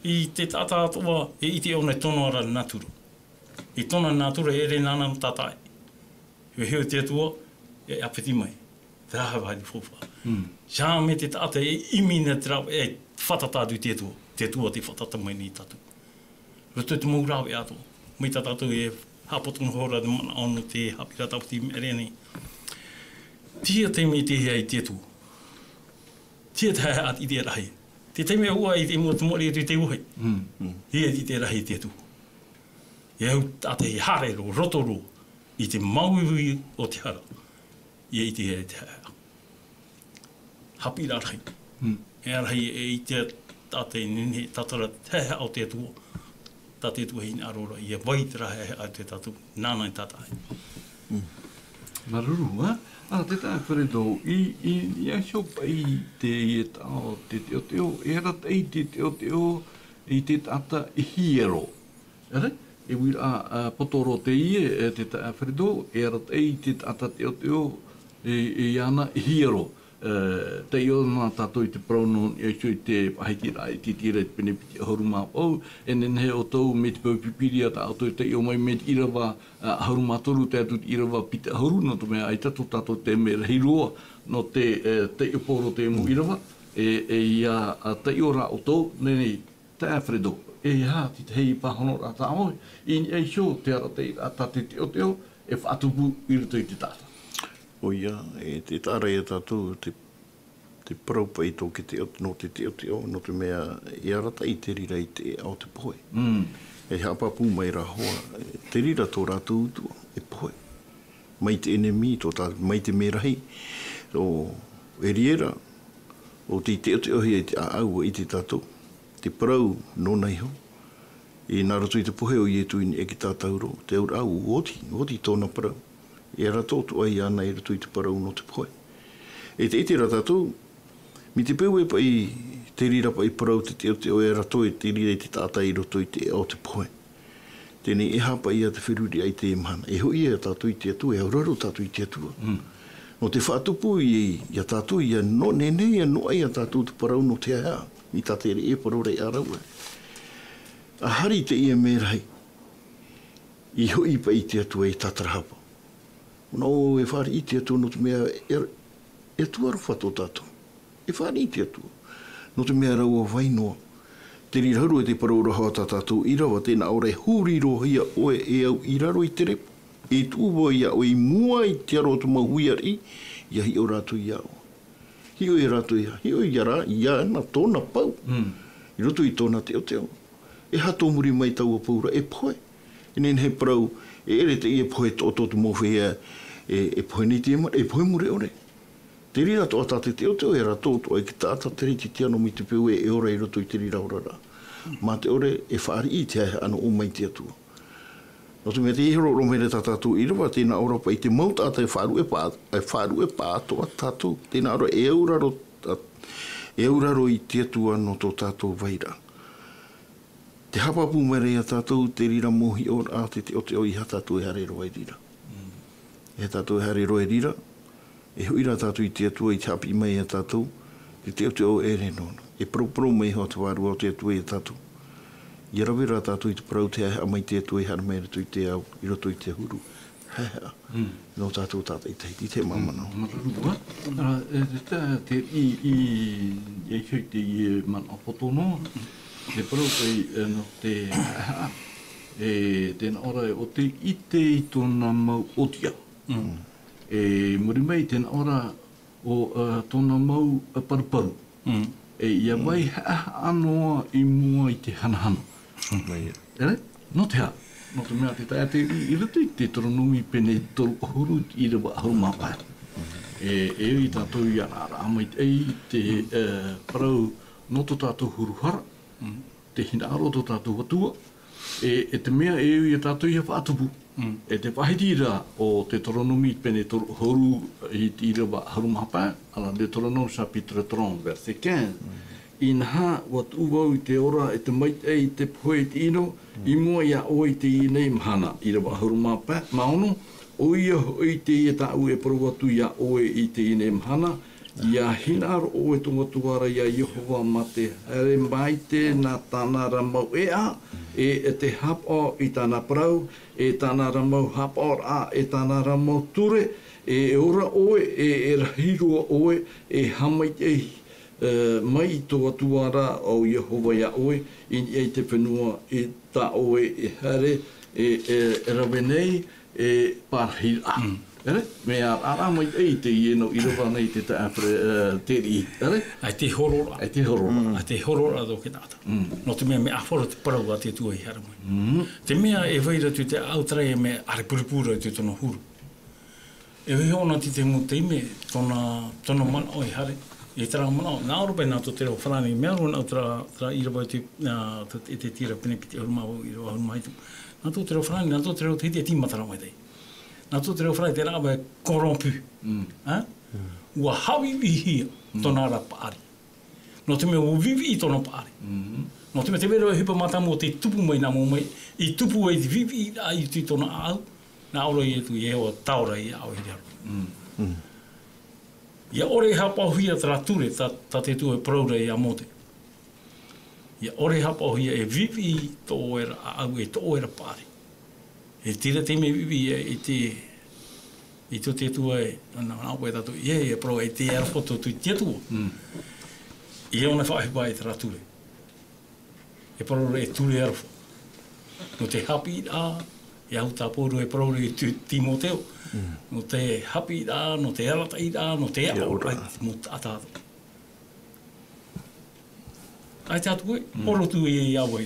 i te taʻata atoʻa, e ʻite ʻōna i tōna ra nātura. I tōna nātura e ʻere nāna nō tātaʻi. E hiʻo te Atua, e ʻāpiti mai. Te aha vāhi faufaʻa. Mm. Tiʻa mai te taʻata e ʻimi nei te rāveʻa e fātata atu i te Atua. Te Atua tē fātata mai nei ia tātou. Roto i te mau rāveʻa atoʻa. Mai tā tātou e haʻapoto noa ra te manaʻo nō te haʻapiʻiraʻa Tāpati i maʻiri aʻe nei. Tiʻa te taime e ʻitehia ai te Atua. Tiʻa te haʻehaʻa i te rahi. Te taime ʻua ʻite i mua te mōʻori atu i te vāhi. Mm. ʻIa ʻite rahi i te Atua. E au taʻata e haere roa, roto roa, i te māuiui o te hara, ʻia ʻitehia ai te haʻehaʻa. Haʻapiʻiraʻa rahi. Mm. E rahi e ʻite taʻata e nehenehe e tātara te haʻehaʻa o te Atua, tā te Atua e hinaʻaro ra, ʻia vai terā haʻehaʻa o te tātou, nāna i tātaʻi. Mm. Māuruuru, ā? Ā, te taeaʻe Fredo, i, i, i niʻa iho paʻi teie taʻata teʻoteʻo, e arataʻi te teʻoteʻo i te taʻata hiero. ʻEre, e uiraʻa, ā, poto roa teie, e, te taeaʻe Fredo, e arataʻi te taʻata teʻoteʻo, e, e iāna hiero. E, taiʻo na tātou i te parau nō niʻa iho i te faʻahitiraʻa i te tīra i te pene piti ʻahuru mā vaʻu, e nehenehe ʻoutou mai te peu Pīpīria tā ʻoutou e taiʻo mai mai te ʻīrava, ā, ʻahuru mā toru tae atu i te ʻīrava piti ʻahuru, nō te mea ʻaita tō tātou taime rahi roa nō te, e, taiʻo pauroa o te mau ʻīrava, e, e ʻia, ā, taiʻo ra ʻoutou, nehenehe, taeaʻe Fredo, e aha te tahi pāhonoraʻa tā ʻoe, i niʻa iho te arataʻiraʻa tā te teʻoteʻo e faʻatupu i roto i te taʻata. ʻOia, e te taʻa ra ia tātou, te, te parau paʻi tō te teʻo-, nō te teʻoteʻo, nō te mea e arataʻi te reira i te ʻēʻa o te pohe. Mm. E haʻapāpū mai ra hoʻi, e, te reira tō rātou utuʻa, e pohe. Mai te ʻenemi, tō tā, mai te merahi, ʻo, e riro ra, ʻo tei teʻoteʻohia i te ʻāʻau, ʻua ʻite tātou. Te parau nōna iho. I nā roto i te pohe o Ietu i niʻa i te tātauro, te auraʻa ʻua oti, ʻua oti tōna parau. E ara tō atu ai iāna i roto i te parau nō te pohe. E te ʻite ra tātou, mai te peu ē paʻi te reira paʻi parau te teʻoteʻo e ara tō e te reira i te taʻata i roto i te ʻēʻa o te pohe. Teie nei e aha paʻi ia te feruriraʻa i teie mahana. E hoʻi ia tātou i te Atua, e auraro tātou i te Atua. Mm. Nō te faʻatupu i, ia tātou, ia nō, nehenehe ia noaʻa ia tātou te parau nō te haʻehaʻa. I tā te reira e parau ra ia rāua. ʻA hari teie merahi. I hoʻi paʻi te Atua e tātarahapa. Nō e fāriʻi te Atua nō te mea e, e Atua aroha tō tātou. E fāriʻi te Atua. Nō te mea rāua vai noa. Te reira hoʻi e te parau ra hoʻi tā tātou ʻīrava, tē nā ʻō ra e huri roa hia ʻoe e au i raro i te repo. E tuʻu vau ia ʻoe i mua i te aro o te mau hui ariʻi, ʻia hiʻo rātou ia ʻoe. Hiʻo ia rātou ia, hiʻo ia rā, iāna tōna pau. Mm. I roto i tōna teʻoteʻo. E aha tō muri mai taua pau ra, e pohe. E nehenehe parau, e ʻere teie pohe toʻotoʻo te mau feiā, e, e pohe nei te mare, e pohe mure ʻore. Te reira atoʻa tā te teʻoteʻo, e ara tō atoʻa i te taʻata tere i te tiano mai te peu ē e ora i roto i te reira oraraʻa. Mā te ʻore, e fāriʻi i te haʻehaʻa nō ʻō mai te Atua. Nō te mea tē hōroʻa mai ra tā tātou ʻīrava, tē nā ʻō ra paʻi te mau taʻata e faʻaruʻe paʻa, e faʻaruʻe paʻatoʻa tātou. Tē nā ʻō ra e auraro, e auraro i te Atua nō tō tātou vairaʻa. Te haʻapāpū mai ra ia tātou te reira mau hiʻoraʻa, te teʻoteʻo, ʻeiaha tātou e haere roa i reira. ʻEiaha tātou e haere roa i reira, e hoʻi rā tātou i te Atua i te haʻapiʻi mai ia tātou, te teʻoteʻo e ʻere nōna. E paraparau mai hoʻi te Vārua o te Atua ia tātou. ʻIa rave rā tātou i te parau, te haʻehaʻa mai te Atua e haere mai i roto i te ao, i roto i te huru. Haʻehaʻa. Nō tātou tātaʻitahi, i te māmānao. Māuruuru ā. Ā, e, te, te, i, i, i, i teie manaʻo poto noa, te parau kai, e, nō te haʻehaʻa, e, tē nā ʻō ra e ʻo tē ʻite i tōna mau ʻōtiʻa. E, muri mai, tē nā ʻō ra ʻo, ā, tōna mau, ā, paruparu. E, ʻia vai haʻehaʻa noa i mua i te hanahana. ʻEre? Nō te aha? Nō te mea te taʻata i, i roto i te Deuteronomy pene toru ʻahuru, ʻīrava ʻahuru mā pae. E, e ui tātou ʻia arataʻi mai te, e, te, e, parau nō tō tātou huru hara, te hinaʻaro o tō tātou Atua, e, e te mea e ui ia tātou ʻia faʻatupu. E te faʻahiti ra o te Deuteronomy pene toru ʻahuru i te ʻīrava ʻahuru mā pae, ʻāreʻa Deutéronome chapitre trente, verset quinze. Inaha, ʻua tuʻu vau i te ora e te maitaʻi, i te pohe, i te ʻino, i mua iā ʻoe i teie nei mahana, ʻīrava ʻahuru mā pae, mā ono, ʻoia hoʻi teie tāʻu e parau atu iā ʻoe i teie nei mahana, ʻia hinaʻaro ʻoe tō Atua ra iā Iehova mā te haere maitaʻi nā tāna ra mau ʻēʻa, e, e te haʻapaʻo i tāna parau, e tāna ra mau haʻapaʻoraʻa, e tāna ra mau ture, e, e ora ʻoe, e, e rahi roa ʻoe, e haʻamaitaʻi, e, mai tō Atua ra ʻo Iehova iā ʻoe, i niʻa i te fenua i tā ʻoe e haere, e, e, e rave nei, e pārahi ra. ʻEre? Mea arataʻi mai ai teie nō ʻīrava nei te taʻa pre-, e, te riʻi. ʻEre? ʻAi te hororaʻa. ʻAi te hororaʻa. ʻAi te hororaʻa tō te taʻata. Nō te mea, mea ʻāfaro te parau a te Atua i haere mai. Te mea e vai ra atu te ʻāʻau terā, e mea ʻārepurepura i te tōna huru. E vaiiho ʻōna i te mau taime, tōna, tōna manaʻo e haere. E terā manaʻo, nā ʻō ra paʻi nā tō te reo farāni, mea roa nā ʻō terā, terā ʻīrava i te, ā, te, e te Tira pene piti ʻahuru mā vaʻu, ʻīrava ʻahuru mā hitu. Nā tō te reo farāni, nā tō te reo Tahiti e tīmata ra maitaʻi. Nā tō te reo farāni, te rāveʻa corrompu. Ā? ʻUa haʻaviʻiviʻihia tōna ra paʻari. Nō te mea ʻua viʻiviʻi tōna paʻari. Nō te mea te vai ra e ʻohipa mātāmua o tē tupu mai nā mua mai, i tupu ai te viʻiviʻiraʻa i tōna ʻāʻau, nā ʻō ra ia atu, e ʻua taora iā ʻoe i te aro. ʻIa ʻore e haʻapaʻohia terā ture, tā, tā te Atua e parau ra iā Mōte. ʻIa ʻore e haʻapaʻohia e viʻiviʻi tō ʻoe ra ʻāʻau, e tō ʻoe ra paʻari. E terā te mea viʻiviʻi i te, i tō te Atua e, nā, nā ʻō paʻi tātou, ʻeiaha e parau e te aroha tō, tō te Atua. ʻIa ʻōna e faʻaʻohipa i terā ture. E parau ra e ture aroha. Nō te haʻapiʻiraʻa, e ahu tā Pauro e parau ra i Tī-, Tīmoteo. Nō te haʻapiʻiraʻa, nō te arataʻiraʻa, nō te aʻoraʻa, mau taʻata. ʻAita atu koe, horo atu iā vau.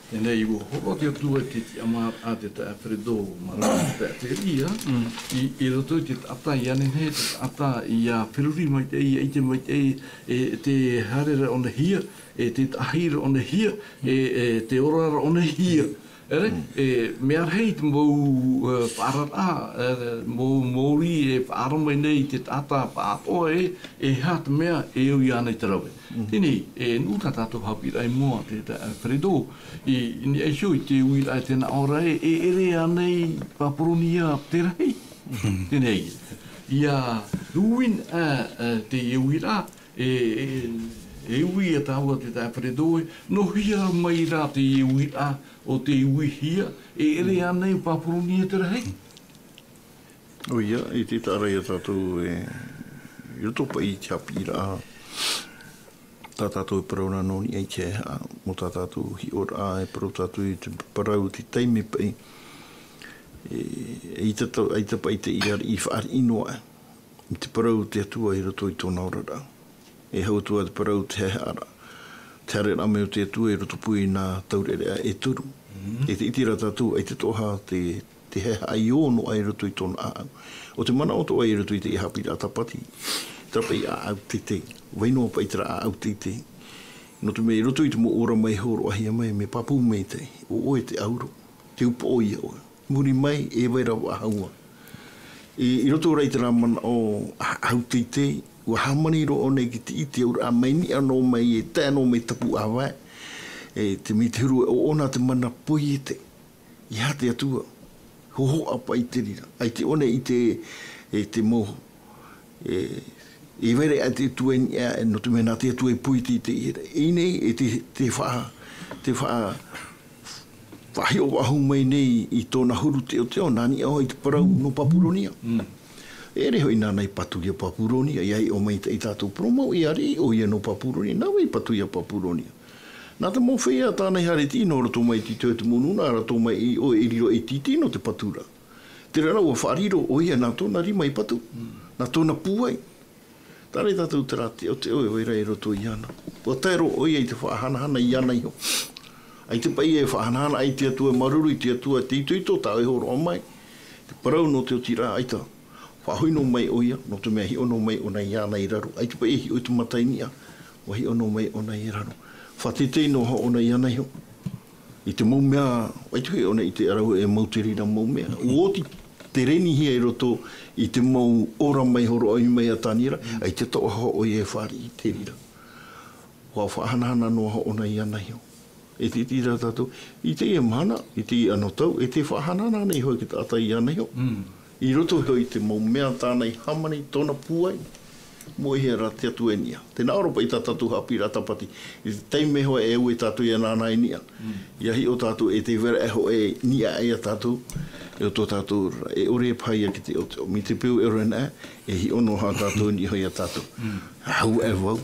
Teie nei, ʻua horo atu atu ai te tiʻamāraʻa a te taeaʻe Alfredo, mā te taeaʻe Terry, i, i roto i te taʻata, ʻia nehenehe te taʻata ʻia feruri maitaʻi, ʻia ʻite maitaʻi, e, te haere raʻonehia, e te taʻahi raʻonehia, e, e te ora raʻonehia. ʻEre, e, mea rahi te mau, e, faʻaararaʻa, e, mau mōrī e faʻaara mai nei te taʻata pāʻatoʻa ē, e aha te mea e ui ana i te rave. Teie nei, e nuʻu tā tātou haʻapiʻiraʻa i mua, te, te, Alfredo, i, i niʻa iho i te uiraʻa e tē nā ʻō ra ē, e ʻere ānei Papuronia te rahi. Teie nei, ʻia ruina, e, e, te uiraʻa, e, e, e ui ia tāua te taeaʻe Alfredo ē, nō hea mai rā te uiraʻa ʻo tē uihia, e ʻere ānei Papuronia te rahi? ʻOia, i te taʻa ra ia tātou e, i roto paʻi i te haʻapiʻiraʻa, tā tātou e parau ra nō niʻa i te haʻehaʻa, mō tā tātou hiʻoraʻa, e parau tātou i te parau te taime paʻi, e, e ʻaita tau, ʻaita paʻi te ia i fāriʻi noa aʻe i te parau o te Atua i roto i tōna oraraʻa. E hau atu ā te parau te haʻehaʻaraʻa. Te haereraʻa mai o te Atua i roto pū i nā taureʻareʻa e toru. E te ʻite ra tātou, ʻaita atoʻa te, te haʻehaʻa i ō noa aʻe i roto i tōna ʻāʻau. ʻO te manaʻo atoʻa i roto i te haʻapiʻiraʻa tāpati. Terā paʻi ʻāʻau teitei. Vai noa paʻi terā ʻāʻau teitei. Nō te mea i roto i te mau ora mai e hōroʻahia mai, mea pāpū maitaʻi, ʻo ʻoe te ʻauro. Te upoʻo ia ʻoe. Muri mai, e vai ra vāhaua. I, i roto rā i terā manaʻo ʻahu teitei, ʻua hāmani roa ʻōna i te ʻite auraʻa mai niʻa noa mai e tae noa mai tapu ʻāvae. E te mea te huru e ʻoʻona te mana poiete. ʻEiaha te Atua. Hōhoʻa paʻi te reira. ʻAita ʻōna i te, e te mau, e, e vai ra te Atua i niʻa, nō te mea nā te Atua e poiete i te ʻiʻera. I ʻō nei, e te, te faʻa, te faʻa, faʻahiʻohiʻo mai nei i tōna huru teʻoteʻo, nā niʻa hoʻi i te parau nō Papuronia. Mm. E ʻere hoʻi nāna i patu ia Papuronia, ʻia hiʻo mai i tātou parau mau, ʻia ariʻi ʻoia nō Papuronia, nā vai i patu ia Papuronia. Nā te mau feiā tāna i haere i te ʻino, nō roto mai i te, te, te mau nūnaʻa, nā roto mai i ʻō e riro ei tītī nō te patu ra. Terā rā ʻua faʻariro ʻoia nā tōna rima i patu, nā tōna pūai. Taʻa ra ia tātou terā teʻoteʻo e vai ra i roto iāna. ʻUa tae roa ʻoia i te faʻahanahana iāna iho. ʻAita paʻi e faʻahanahana, ʻaita te Atua e māuruuru, ʻaita te Atua e itoito, tā ʻoe e hōroʻa mai. Te parau nō te otiraʻa, ʻaita. Faʻahoʻi noa mai ʻoia, nō te mea hiʻo noa mai ʻōna iāna i raro. ʻAita paʻi e hiʻo i te mata i niʻa, ʻua hiʻo noa mai ʻōna i raro. Faʻateitei noa hoʻi ʻōna iāna iho. I te mau mea, ʻaita hoʻi ʻōna i ʻite ra e mau te reira mau mea. ʻUa oti te renihia i roto i te mau ora mai hōroʻahia mai a Taniera, ʻaita atoʻa hoʻi ʻoia e fāriʻi i te reira. ʻUa faʻahanahana noa hoʻi ʻōna iāna iho. E te, te reira tātou, i teie mahana, i teie anotau, e tē faʻahanahana nei hoʻi te taʻata iāna iho. Mm. I roto hoʻi i te mau mea tāna i hāmani i tōna pūai, moʻehia rā te Atua i niʻa. Tē nā ʻō ra paʻi tā tātou haʻapiʻiraʻa tāpati, i te taime hoʻi e ui tātou ia nānā i niʻa. Mm. ʻIa hiʻo tātou e tē vai ra hoʻi e niʻa ia tātou, e o tō tātou ra, e ʻore e paha ia ki te teʻoteʻo. Mai te peu e ʻore ana, e hiʻo noa tātou i niʻa ia tātou. Mm. ʻAuaʻe vau.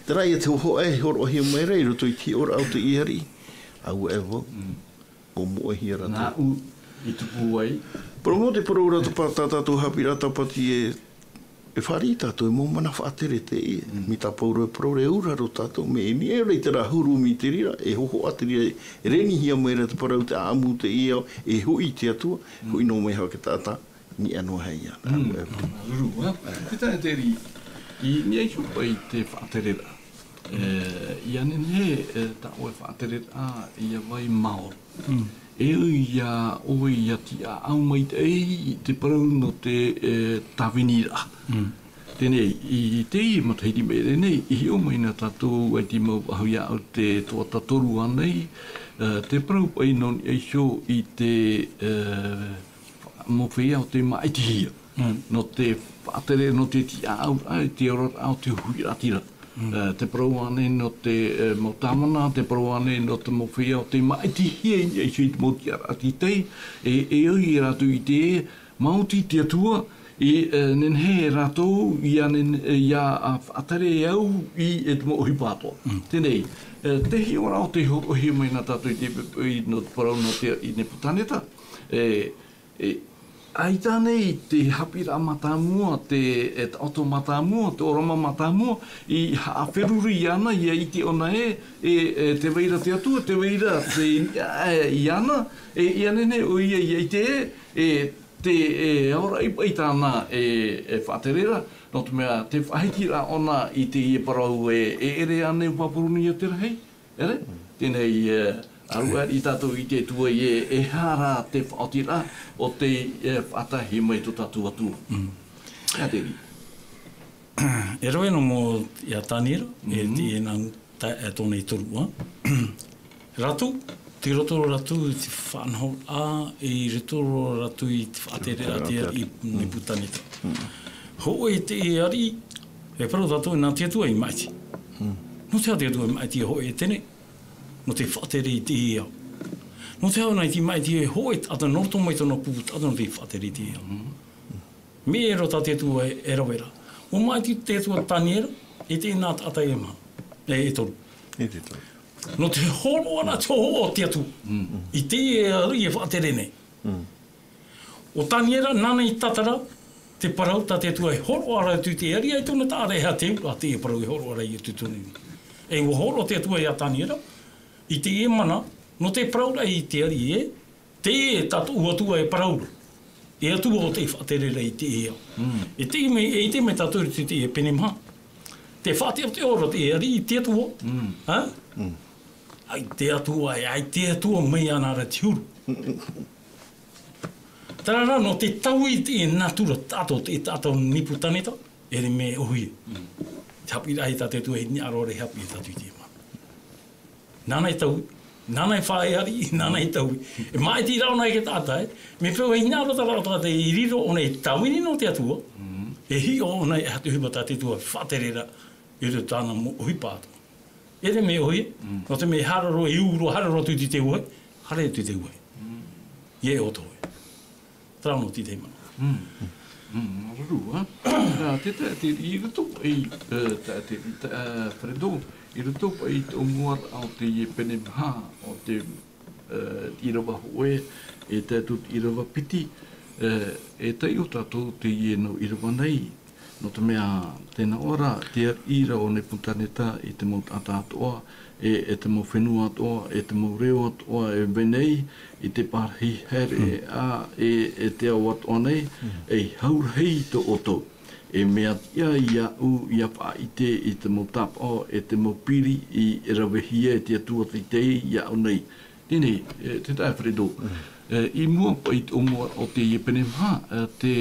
Terā ia te hōhoʻa e hōroʻahia mai ra i roto i te hiʻoraʻa o teie ariʻi. ʻAuaʻe vau. Mm. ʻUa moʻehia rātou. Nāʻu i tupu ai. Parau mau te parau ra tā pā-, tā tātou haʻapiʻiraʻa tāpati e, e fāriʻi tātou, e mau mana faʻatere teie. Mm. Mai tā Pauro e parau ra, e ora roa tātou, mea, e niʻa i terā huru mai te reira, e hōhoʻa te reira, e renihia mai ra te parau, te ʻāʻamu, teie ao, e hoʻi i te Atua, mm, hoʻi noa mai hoʻi te taʻata, niʻa noa hoʻi iāna. Mm. Ruru, ā? Tē taea te reira, i niʻa iho paʻi te faʻatereraʻa. E, ʻia nehenehe, e, tā ʻoe faʻatereraʻa, ʻia vai maoro. Mm. E ui ia ʻoe ʻia tiʻaʻau maitaʻi i te parau nō te, e, tāviniraʻa. Mm. Teie nei, i teie matahiti māere nei, i hiʻo mai na tātou, ʻaita i mau faʻahou ia au te tuatātoru ānei, e, te parau paʻi nō niʻa iho i te, e, mau feiā o tei māʻitihia. Mm. Nō te faʻatere, nō te tiʻaʻauraʻa i te oraraʻa o te huiraʻatira. Mm. E, te parau ānei nō te, e, mau tāvana, te parau ānei nō te mau feiā o tei māʻitihia i niʻa iho i te mau tiʻaraʻa tītaʻi, e, e ui rātou i te, maoti te Atua, e, e, nehenehe rātou, ʻia nen-, e, ʻia, a, faʻatere au i, e, te mau ʻohipa atoʻa. Mm. Teie nei, e, te hiʻoraʻa o tei hōroʻahia mai na tātou i te, i, nō te parau nō te, i Neputaneta, e, E, ʻaita nei te haʻapiʻiraʻa mātāmua, te, e, taʻoto mātāmua, te ʻōrama mātāmua, i haʻaferuri iāna, ʻia ʻite ʻōna ē, e, e, tē vai ra te Atua, tē vai ra te, e, iāna, e, ʻia nehenehe ʻoia ʻia ʻite ē, e, te, e, ʻaore i paʻi tāna, e, e faʻatereraʻa, nō te mea, te faʻahitiraʻa ʻōna i teie parau ē, e ʻere ānei Papuronia te rahi? ʻEre? Teie nei, e, ʻaruʻa i tātou i te tuai e, e aha rā te faʻaotiraʻa o tei, e, faʻatae mai tō tātou Atua. Mm. Ia te ri. E rave noa mau ia Taniera, e, mm, te, e nā, ta-, e tōna i toru, ā. Rātou, tei roto rātou i te faʻanahoraʻa, i roto rātou i te faʻatereraʻa a te ariʻi Neputaneta. Mm. Hōʻē te ariʻi, e parau tātou nā te Atua i māʻiti. Mm. Nō te aha te Atua i māʻiti hōʻē teie? Nō te faʻatere i te ao. Nō te aha nā te māʻiti e hōʻē taʻata nō roto mai tōna pupu taʻata nō te faʻatere i te ao. Mea roa tā te Atua e, e rave ra. ʻUa māʻiti te Atua Taniera, e te nā taʻata e maha. E, e toru. E te toru. Nō te hōroʻaraʻa te hōhoʻa o te Atua. Mm. I te ariʻi e faʻatere nei. Mm. ʻO Taniera, nāna i tātara, te parau tā te Atua e hōroʻa ra atu i te ariʻi, ʻaita ʻōna e taʻa ra e aha te ura, te parau e hōroʻa ra ia te tunu. E ʻua hōroʻa te Atua ia Taniera, i teie mana, nō te parau ra i te ariʻi ē, te tātou Atua e parau ra. E Atua ʻo tei faʻatere ra i te ao. Mm. E te mea, e te mea tātou i te, te pene maha. Te faʻateʻoteʻo ra te ariʻi i te Atua. Mm. Ha? Mm. ʻAita te Atua, e, ʻaita te Atua mai iāna ra te huru. Terā rā, nō te taui i te natura taʻata, te taʻata o Neputaneta, e rima e ʻōhie. Te haʻapiʻiraʻa i tā te Atua e hinaʻaro ra e haʻapiʻi ia tātou i teie mahana. Nāna e taui, nāna e faʻaea ariʻi, nāna e taui. E māʻiti rā ʻōna e te taʻata, e. Mea peʻe e hinaʻaro terā taʻata e riro ʻōna e taui nei nō te Atua. E hiʻo ʻōna e aha te ʻohipa tā te Atua e faʻatere ra, e riro tāna mau ʻohipa atoʻa. E rima e ʻōhie, nō te mea e haere roa, e ū roa, haere roa atu i te tauihaʻa, haere atu i te tauihaʻa. Ia e ʻō tō ʻoe. Terā nō te tahi manaʻo. Mm. Mm, māuruuru, ā. Nā, te, te, te, i roto i, e, te, te, te, e, Fredo, i roto i te ʻōmuaraʻa o teie pene maha, o te, e, ʻīrava hōʻē, e tae atu i te ʻīrava piti, e, e taiʻo tātou teie nau ʻīrava nei, nō te mea, tē nā ʻō ra, te ariʻi ra o Neputaneta i te mau taʻata atoʻa, e, e te mau fenua atoʻa, e te mau reo atoʻa, e vai nei, i te pārahi haere, ā, e, e te ao atoʻa nei, e hau rahi tō ʻoutou. E mea tiʻa iāʻu, ʻia faʻaʻite i te mau tāpaʻo, e te mau piri i ravehia e te Atua teitei iāʻu nei. Teie nei, e, te taeaʻe Fredo. E, i mua paʻi i te ʻōmuaraʻa o teie pene maha, e, te,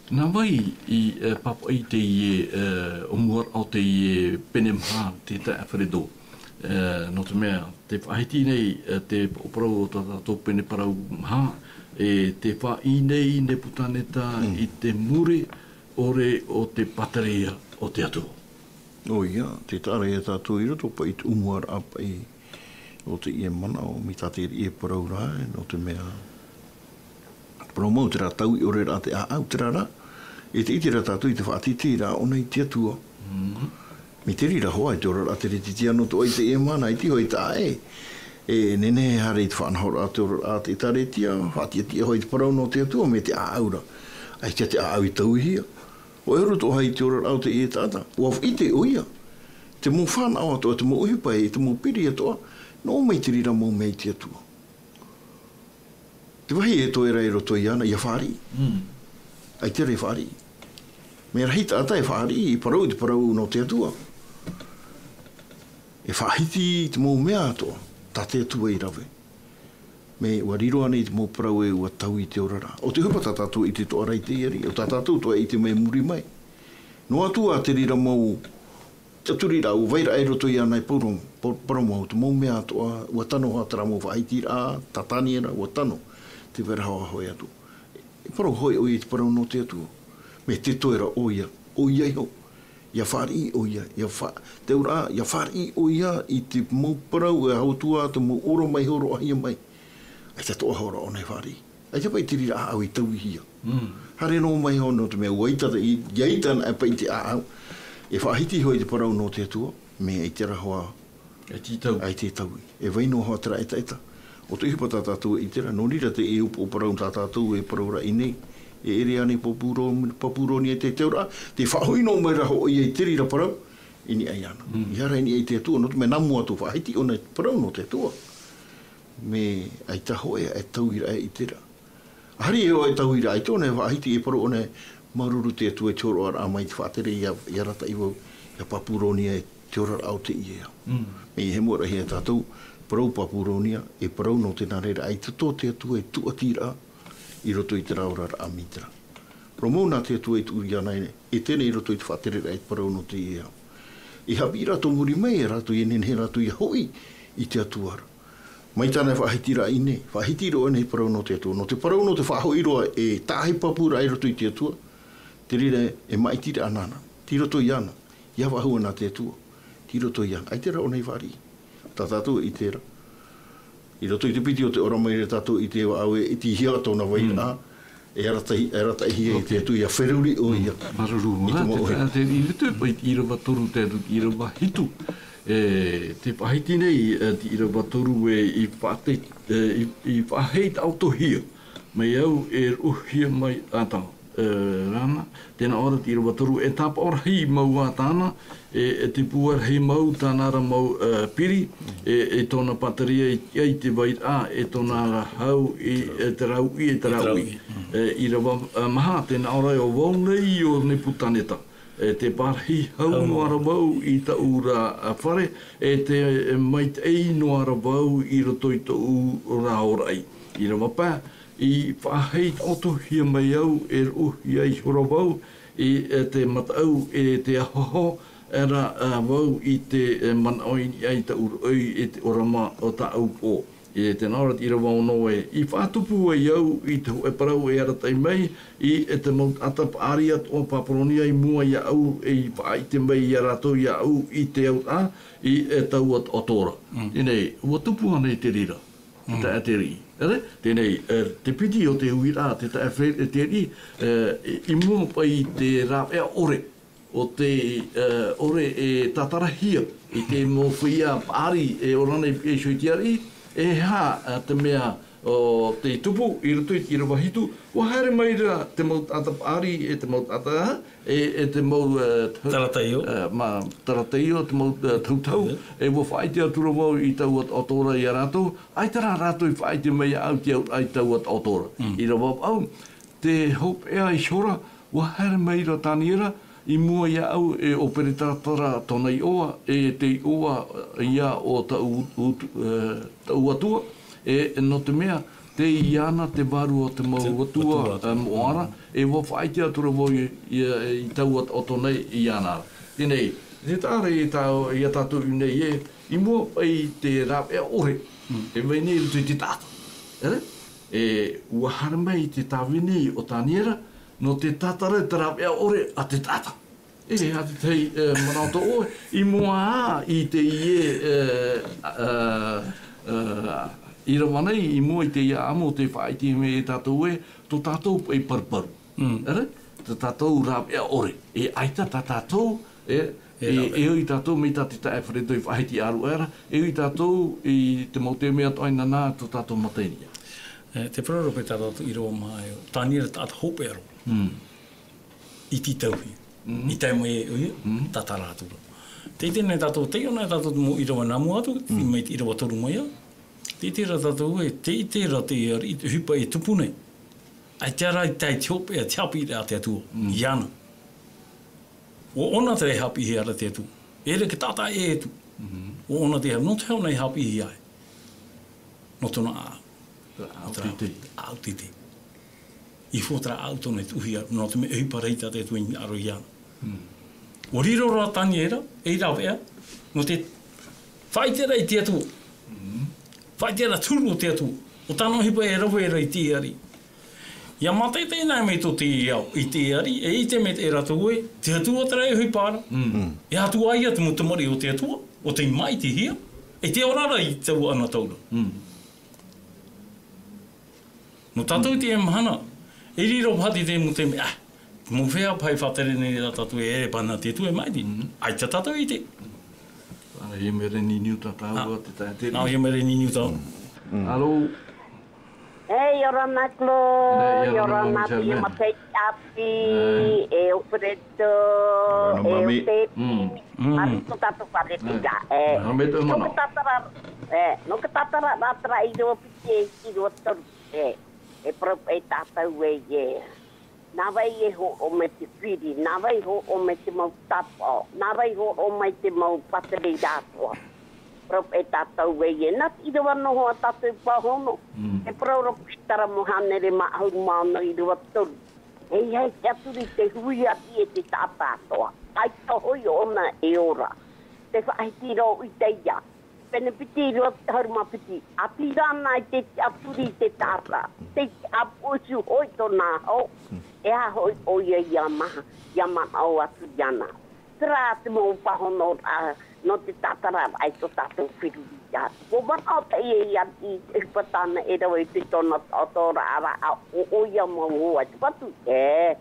nā vai i, e, pāpaʻi teie, e, ʻōmuaraʻa o teie pene maha, te taeaʻe Fredo. E, nō te mea, tē faʻahiti nei, e, te parau o tā tātou pene parau maha, e, tē faʻaʻī nei Neputaneta i te mure ʻore o te pātireia o te Atua. ʻOia, tē taʻa ra ia tātou i roto paʻi i te ʻōmuaraʻa paʻi o teie manaʻo, mai tā te riʻi e parau ra, nō te mea, parau mau terā taui ʻore ra te ʻāʻau, terā rā, e te ʻite ra tātou i te faʻatītīraʻa ʻōna i te Atua. Mai te reira hoʻi, te oraraʻa teretetiano atoʻa i teie mahana, ʻaita hoʻi taʻa ʻē. E nehenehe e haere i te faʻanahoraʻa o te oraraʻa a te ʻĒtārētia, faʻatiʻatiʻa hoʻi i te parau nō te Atua, mai te ʻāʻau ra. ʻAita te ʻāʻau i tauihia. ʻO ʻoe huru atoʻa i te oraraʻa o teie taʻata. ʻUa faʻaʻite ʻoia. Te mau fānaʻo atoʻa, te mau ʻohipa, e te mau piri atoʻa, nō mai te reira mau mea i te Atua. Te vāhi e toe ra i roto iāna, ʻia fāriʻi. ʻAita rā e fāriʻi. Mea rahi taʻata e fāriʻi, i parau, i te parau nō te Atua. E faʻahiti i te mau mea atoʻa, tā te Atua i rave. Mea ʻua riro ānei te mau parau e ʻua taui i te oraraʻa. ʻO te ʻohipa tā tātou e ʻite atoʻa ra i teie ariʻi, ʻo tā tātou atoʻa e ʻite mai muri mai. Noa atu ā te reira mau tiʻaturiraʻa, ʻua vai ra i roto iāna e parau, pa-, parau mau, te mau mea atoʻa, ʻua tano hoʻi terā mau faʻahitiraʻa, tā Taniera, ʻua tano, tē vai ra hoʻi atu. E parau hoʻi ʻoia i te parau nō te Atua. Mea tē toe ra ʻoia, ʻoia iho. ʻIa fāriʻi ʻoia, ʻia fa-, te auraʻa, ʻia fāriʻi ʻoia i te mau parau e Atua, te mau ʻōrama i hōroʻahia mai. ʻAita atoʻa hoʻi ra ʻōna e fāriʻi. ʻAita paʻi te reira ʻāʻau i tauihia. Haere noa mai hoʻi nō te mea ʻua ʻita, i, ʻia ʻita anaʻe paʻi te ʻāʻau. E faʻahiti hoʻi te parau nō te Atua, mea ʻaita rā hoʻi. ʻAita i taui. ʻAita i taui. E vai noa hoʻi terā ʻetaʻeta. ʻO te ʻohipa tā tātou e ʻite ra, nō reira teie upoʻo parau tā tātou e parau ra i ʻō nei. E ʻere ānei Papuro-, Papuronia i te auraʻa, tē faʻahoʻi noa mai ra hoʻi ʻoia i te reira parau, i niʻa iāna. ʻIa haere i niʻa i te Atua, nō te mea nā mua atu faʻahiti ʻōna i te parau nō te Atua. Mea ʻaita hoʻi e tauiraʻa i terā. Haere hoʻi e tauiraʻa i tōna e faʻahiti e parau ʻōna, māuruuru te Atua i te hōroʻaraʻa mai te faʻatere ʻia, ʻia arataʻi vau, ʻia Papuronia i te oraraʻa o teie ao. Mea ʻia hiʻo ra ia tātou, parau Papuronia, e parau nō te nā reira ʻaita tō te Atua e tūʻatiraʻa i roto i terā oraraʻa Mītera. Parau mau nā te Atua i tuʻu iāna e, e teie nei i roto i te faʻatereraʻa i te parau nō teie ao. I haʻapiʻiraʻa tō muri mai, e rātou ʻia nehenehe rātou ʻia hoʻi i te Atua ra. Mai tāna e faʻahitiraʻa i ʻō nei, faʻahiti roa nei parau nō te Atua. Nō te parau nō te faʻahoʻi roa e tahi pāpūraʻa i roto i te Atua, te reira e māʻitiraʻa nāna, tei roto iāna, ʻia faʻahou nā te Atua, tei roto iāna. ʻAita rā ʻōna i fāriʻi. Tā tātou e ʻite ra. I roto i te piti o te ʻōrama ra tātou i te vaʻa e ʻitehia tōna vairaʻa, e arataʻi-, e arataʻihia e te Atua ʻia feruri ʻoia. Māuruuru, i te mau ʻohipa. Te, te, i roto i te ʻīrava toru, te ʻīrava hitu. E, tē faʻahiti nei, e, te ʻīrava toru e, i faʻate-, e, i, i faʻaheitaʻotohia. Mai au e roʻohia mai ʻa tāna. E, nāna, tē nā ʻō ra te ʻīrava toru, e tāpaʻo rahi mau ʻa tāna, e, e te pūai rahi mau tāna ra mau, e, piri, e, e tōna pātireia i, i te vairaʻa, e tōna ra hau i, e te rāuʻi, e te rāuʻi. E, ʻīrava, e, maha, tē nā ʻō ra ʻo vau nei ʻo Neputaneta. E te pārahi hau noa ra vau i taʻu ra fare, e te maitaʻi noa ra vau i roto i tōʻu ra ʻoraʻa. I rava pae, i faʻaheitaʻotohia mai au, e roʻohia ihora vau, i te mataʻu, e te ahoaho, e ra, ā, vau i te, e, manaʻo i niʻa i taʻu roʻi, e te ʻōrama o tāʻu pō. E tēnā ora i rava ono e, i faʻatupu ai au i te hōʻē parau e arataʻi mai, i, e te mau taʻata paʻari atoʻa o Paparonia i mua iāʻu, e i faʻaʻite mai iā rātou iāʻu i te auraʻa, i, e taua taʻoto ra. Teie nei, ʻua tupu ānei te reira, te taʻata riʻi. Ere? Teie nei, e, te piti o te uiraʻa, te taʻata riʻi, e, i, i mua paʻi i te rāveʻa ʻore, o te, e, ʻore e tātarahia i te mau feiā paʻari e ora nei e iho i te ariʻi, e aha, e, te mea o te tupu i roto i te ʻīrava hitu, ʻua haere mai ra te mau taʻata paʻari e te mau taʻata, e, e te mau, e, tau-, Tarataio. E, mā, tarataio, te mau, e, tautau, e ʻua faʻaʻite atu ra vau i taua taʻoto ra iā rātou, ʻaita rā rātou i faʻaʻite mai iāʻu i te auraʻa i taua taʻoto ra. I rava paʻi, te hopeʻa ihora, ʻua haere mai ra Taniera, i mua iāʻu e ʻo Peretatara tōna iʻoa, e te iʻoa ia o taʻu, ut-, e, taʻu atua, e nō te mea, tei iāna te vārua o te mau atua, e, moʻa ra, e ʻua faʻaʻite atu ra vau i, i, i taua taʻoto nei iāna ra. Teie nei, te taʻa ra i tā-, iā tātou i ʻō nei e, i mua paʻi i te rāveʻa ʻore, e vai nei i roto i te taʻata. Ere? E ʻua haere mai te tāvini o Taniera, nō te tātara i te rāveʻa ʻore a te taʻata. E, ā te tahi, e, manaʻo tō ʻoe, i mua ā i teie, e, e, e, ʻīrava nei, i mua i teie ʻāʻamu, tē faʻaʻite mai e tātou ē, tō tātou paʻi paruparu. Ere? Tō tātou rāveʻa ʻore. E ʻaita tā tātou, e, e, e ʻoi tātou mai tā te taeaʻe Fredo i faʻahiti ʻāruʻe ra, e ʻoi tātou i te mau taime atoʻa i nānā tō tātou mata i niʻa. E, te parau ra paʻi tā tātou ʻīrava maha e, Taniera taʻata hopeʻa roa. I tītauhia. I tae mai e ʻoia, tātara atu ra. Tē ʻite nei tātou, tei ʻō nei tātou te mau ʻīrava nā mua atu, mai te ʻīrava toru mai ā. Tē ʻite ra tātou ē, tē ʻite ra te ariʻi, te ʻohipa e tupu nei. ʻAita rā i tae te hopeʻa, te haʻapiʻiraʻa a te Atua, iāna. ʻO ʻōna terā e haʻapiʻihia ra te Atua. E ʻere ke taʻata ʻē atu. ʻO ʻōna te, nō te aha ʻōna e haʻapiʻihia ai? Nō tōna ʻāʻau. Te ʻāʻau teitei. ʻĀʻau teitei. I fō terā ʻāʻau tōna i tuʻuhia, nō te mea ʻohipa rahi tā te Atua i hinaʻaro iāna. ʻUa riro ra Taniera, ei rāveʻa, nō te faʻaʻiteraʻa i te Atua. Faʻaʻiteraʻa te huru o te Atua. ʻO tāna ʻohipa e rave ra i te ariʻi. ʻIa mātaʻitaʻi na mai tō te ao, i te ariʻi, e ʻite mai e rātou ē, te Atua terā e ʻohipa ra. E Atua ia te mau tamariʻi o te Atua, ʻo tei māʻitihia, e te ora ra i taua anotau ra. Nō tātou i teie mahana, e riro paha te mau taime, ah, mau feiā paha e faʻatere nei ra tātou e ʻere paha nā te Atua e māʻiti. ʻAita tātou i ʻite. Ā, e mea reni niu tā tāua te taeaʻe. Ā, e mea reni niu tā. Alo. E, ʻia ora na Claude, ʻia ora na Mami Charmaine. Mataʻi ʻāpī, e ʻo Fredo, e ʻo Tepi. Ā, tō tātou fare piti, e. Nō te tātara, e, nō te tātara, tātara i rua piti, e, i rua toru, e. E parau paʻi tātou ē, e. Nā vai e hōroʻa mai te firi, nā vai hōroʻa mai te mau tāpaʻo, nā vai hōroʻa mai te mau pātere i rātou. Parau paʻi tātou ē, e nā te ʻīrava noa tātou i pāhono. E parau ra paʻi i te Taramohānere maha ʻahuru mā ono ʻīrava toru. E ʻeiaha e tiʻaturi i te huiraʻatira e te taʻata atoʻa. ʻAita hoʻi ʻōna e ora. Te faʻahiti roa i teie. Pene piti ʻīrava ʻahuru mā piti, ʻāpī rā na i te tiʻaturi i te taʻata, tei tiʻapuʻutu hoʻi tōna aho, e aha hoʻi ʻoia ʻia maha, ʻia manaʻo atu iāna. Terā te mau pāhonoraʻa, nō te tātararaʻa i tō tātou feruri atu. ʻUa manaʻo teie i te ʻohipa tāna e rave i tōna taʻotoraʻa ra, ʻo ʻoia mau hoa i te patu, e.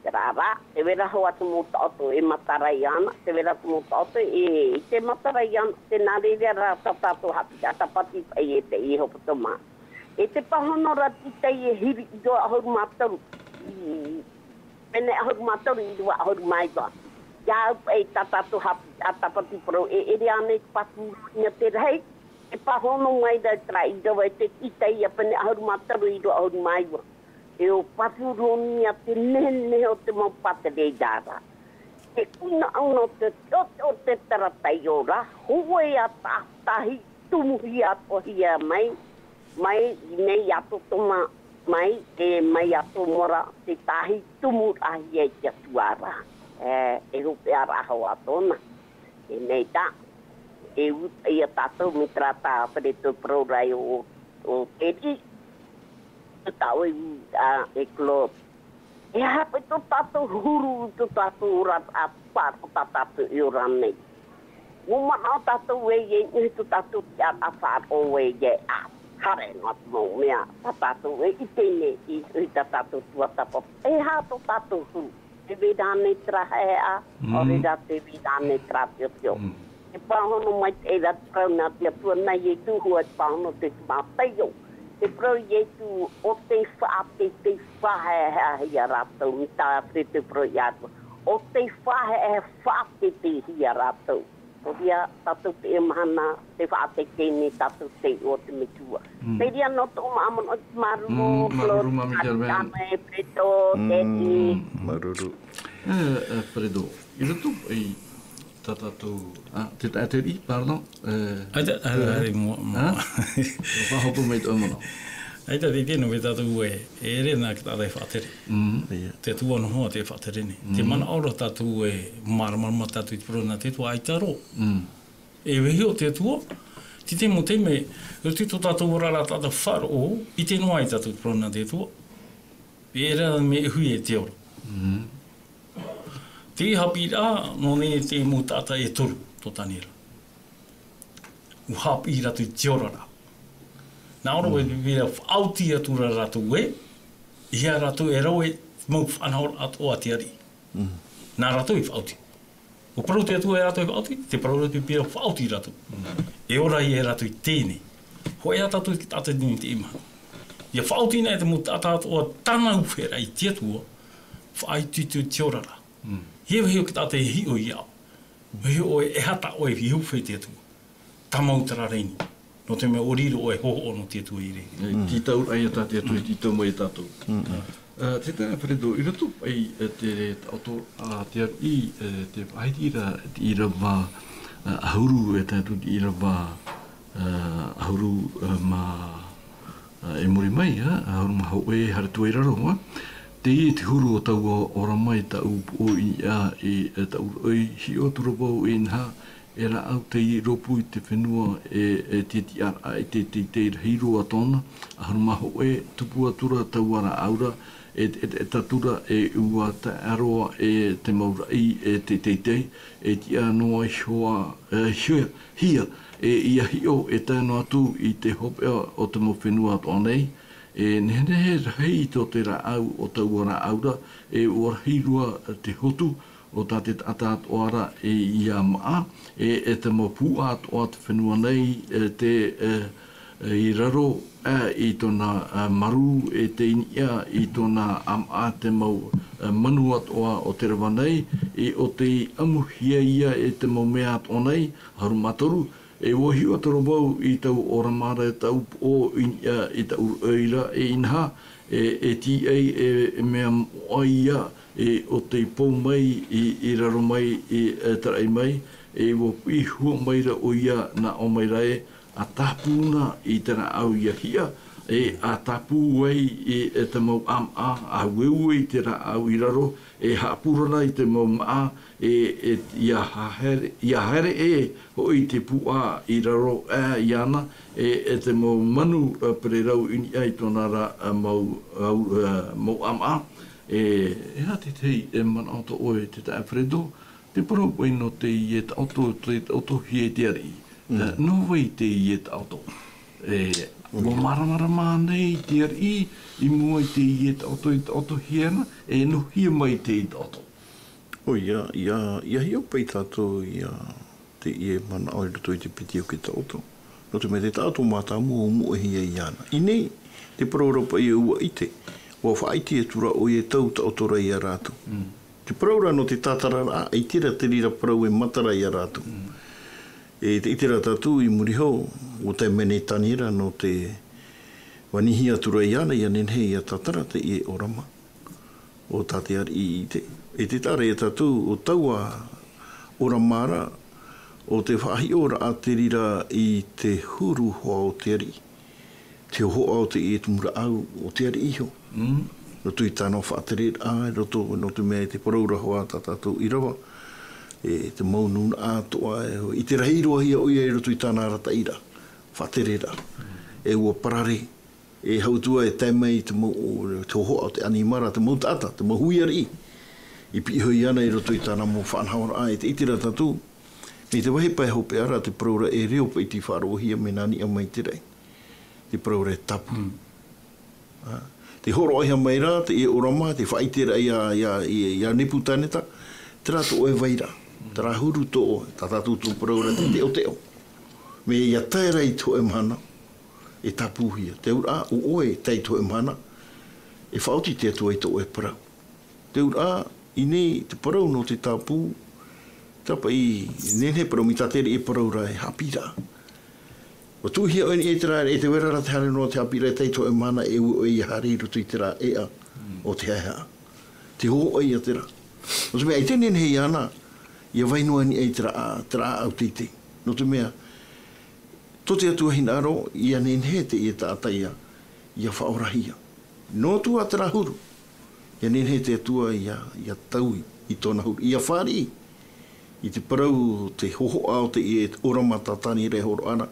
Terā rā, tē vai ra hoʻi te mau taʻoto e matara iāna, tē vai ra te mau taʻoto e, e ʻite matara iāna, tē nā reira rā tā tātou haʻapiʻiraʻa tāpati paʻi e teie hepetoma. E te pāhonoraʻa i teie hiri ʻīrava ʻahuru mā toru, i, pene ʻahuru mā toru ʻīrava ʻahuru mā iva. ʻIa au paʻi tā tātou haʻapiʻiraʻa tāpati parau, e ʻere ānei te pātūronia te rahi, e pāhono mai ra terā ʻīrava e te, i teie pene ʻahuru mā toru ʻīrava ʻahuru mā iva. E ʻo Papuronia te nehenehe o te mau pātere i rā ra. te unauna o te teoteo o te taʻata i ora, hōʻē ā tātahi tumuhia atoʻahia mai, mai i nei ʻa Totoma, mai e mai ʻa Tomora, te tahi tumuraʻahia i te Atua ra, e, e hopeʻa ra hoʻi ʻa tōna. E nei tā, e uta ia tātou mai terā tā Pereto parau ra o, o Teri, tā ʻoe i, ā, e Claude. E aha paʻi tō tātou huru, tō tātou ora, ā, faʻaroʻo tā tātou e ora nei. Mau manaʻo tātou ē, e nui tō tātou tiʻaraʻa faʻaroʻo ē, e, ā, haere noa atu mau mea, tā tātou e ʻite nei, i, i tā tātou tuatāpapa. E aha tō tātou huru, te vai ra ānei terā haehaeaʻa, Mm. ʻaore rā te vai ra ānei terā teoteo. Mm. E pāhono maitaʻi ra te parau nā te Atua, nā Ietu, hua e pāhono te Mātaio. Te parau Ietu, ʻo tei faʻateitei faʻahaehaeahia rātou, mai tā te parau ia rātou. ʻO tei faʻahaehae faʻateiteihia rātou. ʻO ia tātou teie mahana, tē faʻateitei nei tātou te iʻoa o te Metua. Mm. Te reira noa tōʻu mau manaʻo, māuruuru, Mm, māuruuru, Claude, Mami Germaine. Ame, Fredo, Mm. Teri. Māuruuru. E, e, Fredo, i roto i tā tātou, a, te taʻata Teri, pardon, e, ʻAita, ʻaita, ʻaita, mo-, mo-, a? Faʻahopu mai tō manaʻo. ʻAita, te tino me tātou e, e ʻere nā te taʻata e faʻatere. Mm. Ia. Te Atua noa hoʻi tē faʻatere nei. Te Mm. manaʻo ra tātou e māramarama tātou i te parau nā te Atua, ʻaita roa. Mm. E vaiiho te Atua, te tahi mau taime, roto i tō tātou oraraʻa taʻata faʻaroʻo, ʻite noa ai tātou i te parau nā te Atua. E ʻere mea ʻuhi e te ora. Mm. Te haʻapiʻiraʻa, nō nei te mau taʻata e toru, tō Taniera. ʻUa haʻapiʻi rātou i te oraraʻa. Nā ʻō ra e Mm. Bīblia, faʻaoti atu ra rātou ē, ʻeiaha rātou e rave mau faʻanahoraʻa atoʻa a te ariʻi. Mm. Nā rātou i faʻaoti. ʻUa parau te Atua ia rātou e faʻaoti, tē parau ra te Bīblia faʻaoti rātou. Mm. E ora ia rātou i teie nei. Hōʻē ā tātou te taʻata i teie mahana. ʻIa faʻaoti na e te mau taʻata atoʻa tāna ʻuhi ra i te Atua, faʻaoti i te oraraʻa. Mm. E vaiiho te taʻata e hiʻo iāʻu. Vaiiho ʻoe, e aha tā ʻoe e hiʻo i te Atua. Tāmau terā ra ʻino. Nō te mea ʻua riro ʻoe e hōhoʻa nō te Atua i reira. E, Mm. tītau ai tā te Atua i tītau mai ia tātou. Mm. E, te taʻata Fredo, i roto paʻi, e, te taʻoto a te ariʻi, e, te faʻahiti ra, te ʻīrava, e, ʻahuru, e tae atu te ʻīrava, e, ʻahuru, e, mā, e, i muri mai, e, ʻahuru mā hōʻē, haere atu ai i raro, e. Teie te huru o taua ora mai, tāʻu upoʻo i niʻa i, e, tāʻu roʻi, hiʻo atu ra vau e inaha, e rāʻau tei rōpū i te fenua e, e te tiʻaraʻa, e te teitei rahi roa tōna, ʻahuru mā hōʻē, tupu atu ra taua rāʻau ra, e, e, e tatura e ʻua taeʻa roa e te mau raʻi e te teitei, e tiʻa noa iho ā, e, hia, hia, e ʻia hiʻo e tae noa atu i te hopeʻa o te mau fenua atoʻa nei, e nehenehe rahi tō te rāʻau o taua rāʻau ra, e ʻua rahi roa te hotu, ʻo tā te taʻata atoʻa ra e ʻia maʻa, e, e te mau puaʻa atoʻa te fenua nei, e te, e, e, i raro, e, i tōna, e, maru, e tei niʻa i tōna ʻamaʻa te mau, e, manu atoʻa o te reva nei, e ʻo tei ʻamuhia ia e te mau mea atoʻa nei, ʻahuru mā toru, e ʻua hiʻo atu ra vau i tāʻu ora mā ra, e tāʻu upoʻo i niʻa i tāʻu roʻi ra e inaha, e, e tīaʻi, e, e mea moʻa ia, e ʻo tei pou mai i, i raro mai, i, e tāraʻi mai, e ʻua piʻi hua mai ra ʻoia, nā ʻō mai ra ē, ʻa tāpū na i te rāʻau ʻia hiʻa, e ʻa tāpū ai i, e te mau ʻamaʻa, ʻa ueue i te rāʻau i raro, e haʻapurara i te mau maʻa, e, e ʻia haere, ʻia haere ē hoʻi te puaʻa i raro, e, iāna, e, e te mau manu, e, pererau i niʻa i tōna ra, e, mau, au, e, mau ʻamaʻa. E, e aha te tahi, e, manaʻo tō ʻoe, te taʻata Fredo, te parau paʻi nō teie taʻoto, te taʻotohia e te ariʻi. Mm. E, nō vai teie taʻoto? E, Mm. ʻua māramarama nei te ariʻi i mua i teie taʻoto i taʻotohia na, e nō hea mai teie taʻoto? ʻO ia, ʻia, ʻia hiʻo paʻi tātou ia teie manaʻo i roto i te piti o te taʻoto. Nō te mea te taʻoto mātāmua ʻua moʻehia iāna. I nei, te parau ra paʻi ē ʻua ʻite, ʻua faʻaʻite atu ra ʻoia e tau taʻoto ra ia rātou. Mm. Te parau ra nō te tātararaʻa, ʻaita ra te reira parau e matara ia rātou. Mm. E tē ʻite ra tātou i muri iho, ʻua tae mai nei Taniera nō te vanihi atu ra iāna, ʻia nehenehe ʻia tātara teie ʻōrama. o tā te ariʻi i te. E te taʻa ra ia tātou, o taua ʻōrama ra, o te faʻahiʻoraʻa te reira i te huru hoa o te ariʻi. Te hōhoʻa o te, i te muraʻau o te ariʻi iho. Mm. Roto i tāna faʻatereraʻa, i roto, nō te mea i te parau ra hoʻi tā tātou ʻīrava, e te mau nūnaʻa atoʻa, e, i te rahi roa hia ʻoia i roto i tāna arataʻiraʻa, faʻatereraʻa. E ʻua parare, e hau atu ā e tae mai i te mau, o, te hōhoʻa o te ʻanimara, te mau taʻata, te mau hui ariʻi. I piʻi hoʻi ana i roto i tāna mau faʻanahoraʻa, e te ʻite ra tātou, i te vāhi pae hopeʻa ra te parau ra e reo paʻi tei faʻaroʻohia mai nā niʻa mai i te raʻi. Te parau ra e tāpū. Mm. Ā, tei hōroʻahia mai ra, teie ʻōrama, tei faʻaʻite ra ia, ia, ia, ia Neputaneta, terā tō ʻoe vai ra, terā huru tō ʻoe, tā tātou tō parau ra te teʻoteʻo. Mea ia tae ra i te hōʻē mahana, e tāpūhia. Te auraʻa, ʻo ʻoe e tae i te hōʻē mahana, e faʻaoti te Atua i tō ʻoe parau. Te auraʻa, i nei te parau nō te tāpū, terā paʻi, nehenehe parau mai tā te ariʻi e parau ra e haʻapiʻiraʻa. ʻUa tuʻuhia ʻoe i niʻa i terā, e te vera ra te haere noa te haʻapiʻiraʻa e tae i te hōʻē mahana e ui ʻoe ia haere i roto i terā ʻēʻa o te haehaʻa. Te hōhoʻa ia terā. Nō te mea, ʻaita e nehenehe iāna, ia vai noa i niʻa i terā, terā ʻāʻau teitei. Nō te mea, tō te Atua hinaʻaro, ia nehenehe teie taʻata ia, ia faʻaorahia. Noa atu ā terā huru, ia nehenehe te Atua ia, ia taui i tōna huru, ia fāriʻi i te parau, te hōhoʻa o teie ʻōrama tā Taniera e hōroʻa ra,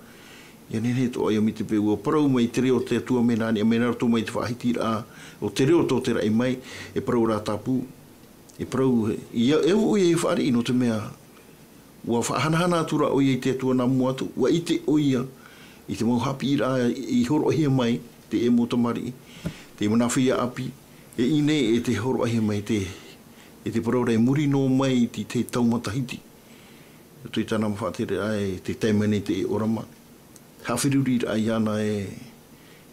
ia nehenehe atoʻa ia mai te peu ʻua parau mai te reo o te Atua mai nā niʻa mai nā roto mai te faʻahitiraʻa o te reo tō te raʻi mai, e parau ra tāpū, e parau, ia, e ui ʻoia ia fāriʻi nō te mea, ʻua faʻahanahana atu ra ʻoia i te Atua nā mua atu, ʻua ʻite ʻoia i te mau haʻapiʻiraʻa i hōroʻahia mai, teie mau tamariʻi, te mau nā feiā ʻāpī, e i nei e tē hōroʻahia mai te, e te parau ra e muri noa mai i te, te tau matahiti. Roto i tāna mau faʻatereraʻa e tē tae mai nei teie ʻōrama. Haʻaferuriraʻa iāna e,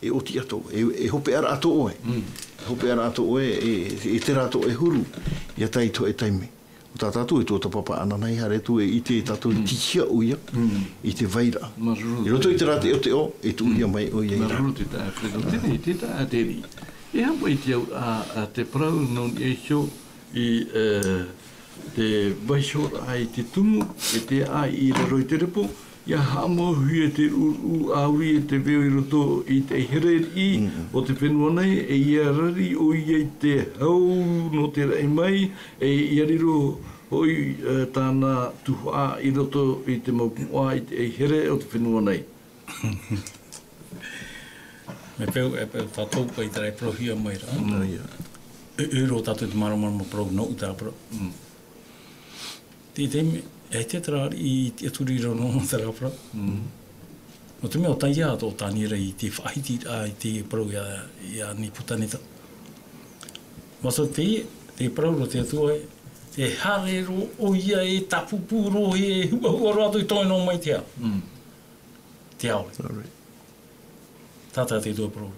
e ʻoti atoʻa, e, e hopeʻaraʻa tō ʻoe. Mm. E hopeʻaraʻa tō ʻoe, e, e terā tō ʻoe huru, ia tae i te hōʻē taime. ʻO tā tātou e tuatāpapa ānānahi, haere atu e ʻite tātou i tīhia ʻoia, i te vai ra. Māuruuru. I roto i terā teʻoteʻo, e tuʻuhia mai ʻoia i rā. Māuruuru te taeaʻe Fredo, te, te taeaʻe Teri. E aha paʻi te au, a, a te parau nō niʻa iho i, e, te vaiihoraʻa i te tumu, e te aʻa i raro i te repo, ia haʻamauhia te ʻuruʻuru ʻāuri e te veo i roto i te ʻaihere riʻi o te fenua nei, e ia rari ʻoia i te hau nō te raʻi mai, e ia riro hoʻi, e, tāna tuhaʻa i roto i te mau puaʻa i te ʻaihere o te fenua nei. Mea peu, e peu tātou paʻi terā e parauhia mai ra. Mm. E, e riro tātou te māramarama parau nō ʻu terā parau. Mm. Te, te me, e te terā i te aturi rau nō terā parau. Mm. Nō te mea ʻo tae ia tō Taniera i te faʻahiti, a, i te parau ia, ia Neputaneta. Mā te, te parau nō te Atua e, e haere roa ʻoia e tāpūpū roa e huʻahuʻa roa atu i toe noa mai te ao. Mm. Te ao. All right. Tātā te Atua parau.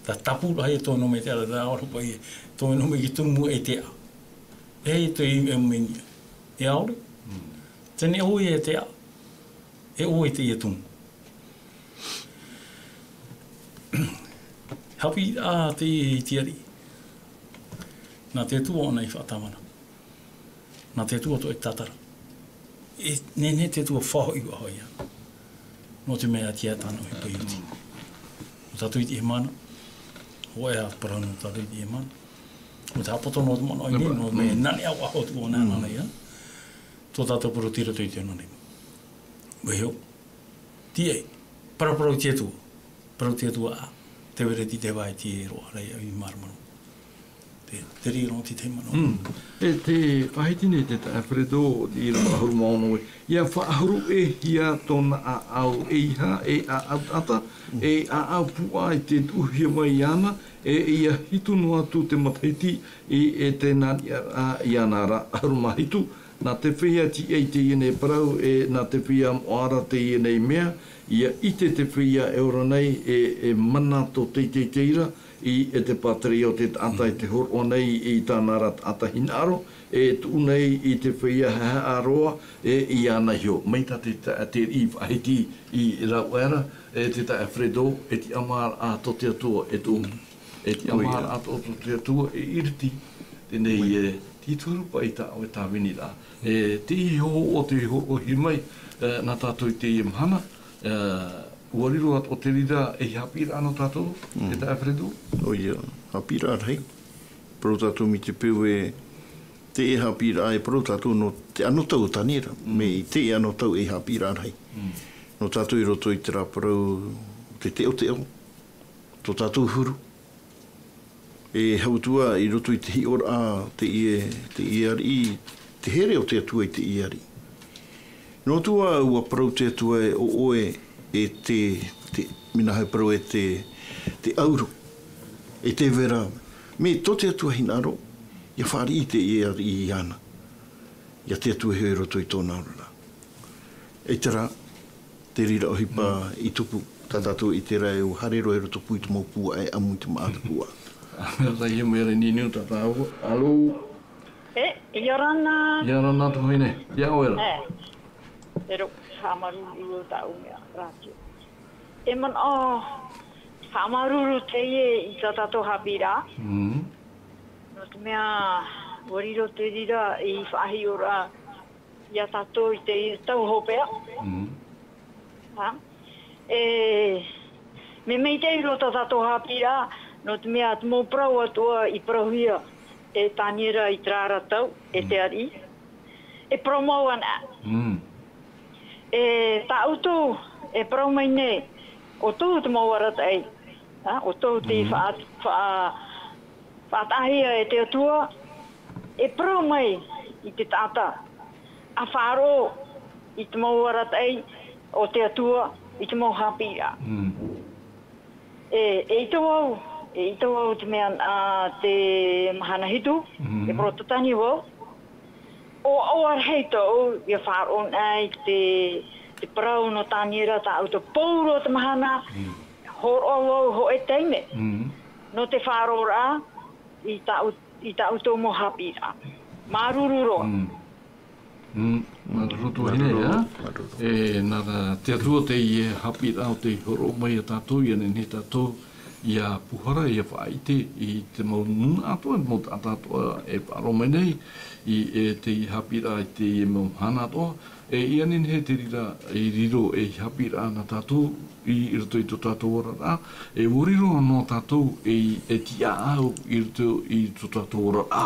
Tā tāpū rahi e toe noa mai te ao, tā ao paʻi e toe noa mai ki tumu e te ao. E te i e meni. E ao re. Mm. Tēnei ʻoe e te ao. E ʻoe teie tumu. Haʻapiʻiraʻa te, te ariʻi. Nā te Atua ʻōna i faʻatāvana. Nā te Atua tō e tātara. E, nehenehe te Atua faʻahoʻi faʻahou ia. Nō te mea ʻati ia tāna ʻohipa i oti. ʻO tātou i te mahana. ʻO e a parau nō tātou i te mahana. ʻO te haʻapoto nō te manaʻo i nei, nō te mea nane au aho atu ʻōna, mm, ana ia. Tō tātou parau tei roto i te ʻōna nei. Vaiho. Tiʻa, paraparau i te Atua. Parau te Atua, ā, te vereti te vai te roa, rai, i māramarama. Te, te riro te te manaʻo. Mm. E te faʻahiti nei te taeaʻe Fredo, i raro ʻahuru mā ono e. Ia faʻahuru e hia tōna ʻāʻau e iha, e ʻāʻau taʻata, e ʻāʻau puaʻa i te tuʻuhia mai iāna, e ia hitu noa atu te matahiti i, e te nā, a, iāna ra, ʻahuru mā hitu, nā te feiā tiʻa i teie nei parau, e nā te feiā moʻa ra teie nei mea, ia ʻite te feiā e ora nei, e, e mana tō teitei ra, i, e te pāteria o te taʻata i te hōroʻa nei i tāna ra taʻata hinaʻaro, e tuʻu nei i te feiā haʻehaʻa roa, e iāna iho. Mai tā te, tā te riʻi faʻahiti i rāua ra, e te taeaʻe Fredo, e tiʻamāraʻa tō te Atua, e tō, e tiʻamāraʻa tō, tō te Atua, e iriti. Teie nei, e, te huru paʻi tā ʻoe tāviniraʻa. E, te iho o te hōroʻahia mai, e, nā tātou i teie mahana, e, ʻua riro atoʻa te reira ei haʻapiʻiraʻa nō tātou, e tā Alfredo? ʻOia, haʻapiʻiraʻa rahi. Parau tātou mai te peu ē, teie haʻapiʻiraʻa e parau tātou nō te anotau o Taniera. Mm. Mai teie anotau ei haʻapiʻiraʻa rahi. Mm. Nō tātou i roto i terā parau te teʻoteʻo, tō tātou huru. E hau atu ā i roto i te hiʻoraʻa teie, teie ariʻi, te here o te Atua i teie ariʻi. Noa atu ā, ʻua parau te Atua ē, ʻo ʻoe e te, te, mea nā hea e parau, e te, te ʻauro, e te vera, mai tō te Atua hinaʻaro, ʻia fāriʻi teie ariʻi iāna. ʻIa te Atua hoʻi i roto i tōna oraraʻa. ʻEita rā, te reira ʻohipa i tupu, tā tātou i terā e ʻua haere roa i roto pū i te mau pūaʻa e ʻamu i te māʻa te pūaʻa. Mea rahi, mea rahi, niniu tā tāua. Alo? E, ʻia ora na. ʻIa ora na, te vahine. ʻIa ʻoe ra. E, e rō, haʻamāuruuru tāʻu mea rātio. E manaʻo, haʻamāuruuru teie i tā tātou haʻapiʻiraʻa. Mm. Nō te mea, ʻua riro te reira ei faʻahiʻoraʻa iā tātou i te tau hopeʻa. Mm. Ha? E, mea maitaʻi roa tā tātou haʻapiʻiraʻa, nō te mea te mau parau atoʻa i parauhia e Taniera i terā ra tau, e te ariʻi. E parau mau ana. Mm. E tā ʻoutou, e parau mai nei, ʻo ʻoutou te mau arataʻi. Ha? ʻO ʻoutou tei faʻa-, faʻa-, faʻataʻahia e te Atua, e parau mai i te taʻata, ʻa faʻaroʻo i te mau arataʻi o te Atua, i te mau haʻapiʻiraʻa. Mm. E, eʻita vau, eʻita vau te mea, ā, te mahana hitu, e Porotetani vau. ʻO, ʻo rahi tōʻu, ʻia faʻaroʻo nei te, te parau nō Taniera, tā ʻoutou pauroa te mahana, hōroʻa vau hōʻē taime. Mm. Nō te faʻaroʻoraʻa, i tā ʻou-, i tā ʻoutou mau haʻapiʻiraʻa. Māuruuru roa. Mm. Mm. Māuruuru te vahine, māuruuru, ā? Māuruuru. E, nā te Atua teie haʻapiʻiraʻa ʻo tei hōroʻa mai iā tātou, ʻia nehenehe tātou ʻia pūhara, ʻia faʻaʻite i te mau nūnaʻa atoʻa, mau taʻata atoʻa e faʻaroʻo mai nei, i, e, teie haʻapiʻiraʻa i teie mau mahana atoʻa, e, ʻia nehenehe te reira, i riro ei haʻapiʻiraʻa nā tātou, i, i roto i tō tātou oraraʻa, e ʻua riro noa tātou ei, e tiʻaʻau i roto i tō tātou oraraʻa.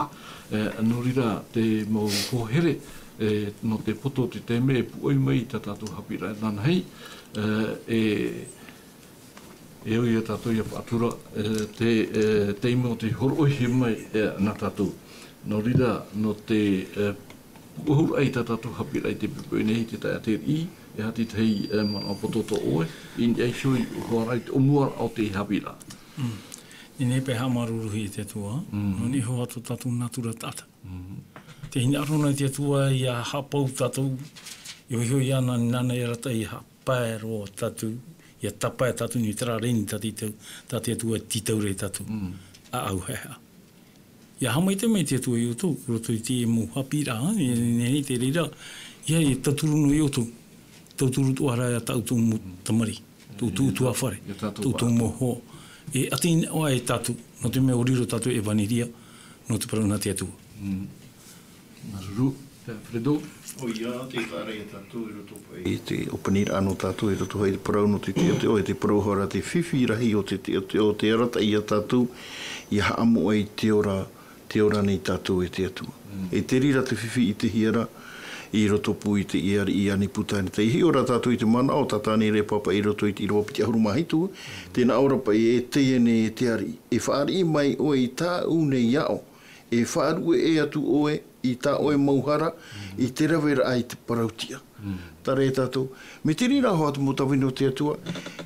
E, nō reira te mau hoa here, e, nō te poto o te taime e pūʻoi mai i tā tātou haʻapiʻiraʻa inanahi, e, e, e ui ia tātou ʻia faʻatura, e, te, e, taime o tei hōroʻahia mai, e, nā tātou. Nō reira, nō te, e, pūʻohuraʻa i tā tātou haʻapiʻiraʻa i te poʻipoʻi nei, te taeaʻe Teriʻi, e aha te tahi, e, manaʻo poto tō ʻoe, i niʻa iho i, hoʻi ra i te ʻōmuaraʻa o te haʻapiʻiraʻa. Mm. Nehenehe paʻi e haʻamāuruuruhia e te Atua, nō niʻa iho ā tō tātou nātura taʻata. Mm. Tē hinaʻaro nei te Atua ʻia haʻapau tātou, ʻia hoʻi iāna, nāna e arataʻi ʻia haʻapae roa tātou, ʻia tāpae tātou i terā reni tā te Atua, tā te Atua e tītau ra ia tātou. Mm. ʻAʻau haʻehaʻa. ʻIa haʻamaitaʻi mai te Atua ia ʻoutou, i roto i te mau haʻapiʻiraʻa, e, e, e, te reira, ʻia, e tauturu noa ia ʻoutou, tauturu atoʻa ra ia tā ʻoutou mau tamariʻi, tō ʻoutou ʻutuāfare, tō ʻoutou mau hoa. E ʻati noa ia tātou, nō te mea ʻua riro tātou ʻevanelia, nō te parau nā te Atua. Mm. Māuruuru, te Alfredo. ʻOia, tē faʻaara ia tātou i roto paʻi i te ʻōpaniraʻa nō tātou, i roto hoʻi i te parau nō te teʻoteʻo, e te parau hoʻi ra te fifi rahi o te teʻoteʻo, tē arataʻi ia tātou, ʻia haʻamoʻe i te ora, te ora nei tātou e te Atua. Mm. E te reira te fifi i te hiʻoraʻa, i roto pū i teie ariʻi a Nepukaneta. Tē hiʻo ra tātou i te manaʻo tā Taniera e pāpaʻi i roto i te ʻīrava piti ʻahuru mā hitu, tē nā ʻō ra paʻi, e teie nei e te ariʻi, e fāriʻi mai ʻoe i tāʻu nei aʻo, e faʻaruʻe atu ʻoe i tā ʻoe mau hara, i te raveraʻa i te parau tiʻa. Mm. Terā ia tātou. Mai te reira hoʻi te mau tāvini o te Atua,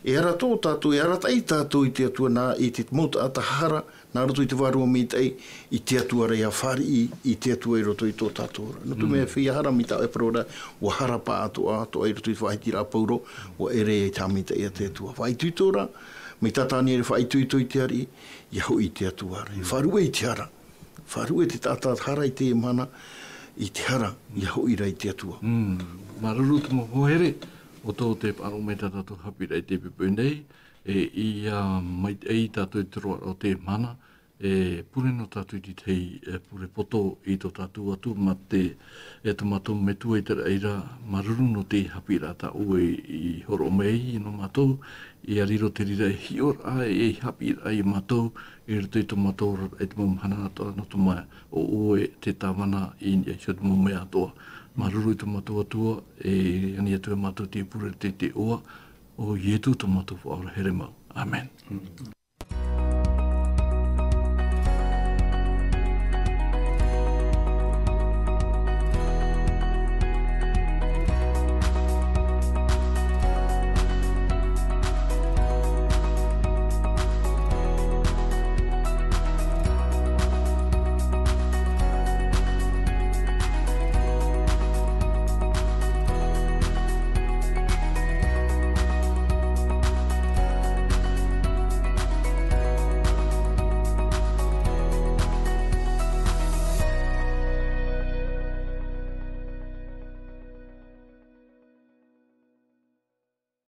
e arataʻi tātou, e arataʻi tātou i te Atua nā, i te mau taʻata hara, nā roto i te Vārua Maitaʻi, i te Atua ra ʻia fāriʻi, i te Atua i roto i tō tātou ora. Nō te mea feiā hara mai tā ʻoe parau ra, ʻua hara paʻatoʻa, atoʻa i roto i te faʻahitiraʻa a Pauro, ʻua ʻere i te haʻamaitaʻi a te Atua. Faʻaitoito ra, mai tā Taniera e faʻaitoito i te ariʻi, ʻia hoʻi i te Atua ra. ʻIa faʻaruʻe i te hara. Faʻaruʻe te taʻata hara i teie mahana, i te hara, ʻia hoʻi ra i te Atua. Mm. Māuruuru te mau hoa here, ʻoutou tē faʻaroʻo mai tā tātou haʻapiʻiraʻa i te poʻipoʻi nei, e ʻia maitaʻi tātou i te roaraʻa o teie mahana, E pure noa tātou i te tahi, e pure poto i tō tātou Atua mā te, e tō mātou Metua i te raʻi ra, māuruuru nō te haʻapiʻiraʻa tā ʻoe i hōroʻa mai ai nō mātou, ʻia riro te reira e hiʻoraʻa, e haʻapiʻiraʻa ia mātou, i roto i tō mātou oraraʻa i te mau mahana atoʻa, nō te mea ʻo ʻoe te tāvana i niʻa i te mau mea atoʻa. Māuruuru i tō mātou Atua, e ani atu e mātou te pure te te ʻoa, ʻo Ietu tō mātou Faʻaora here mau. Amen.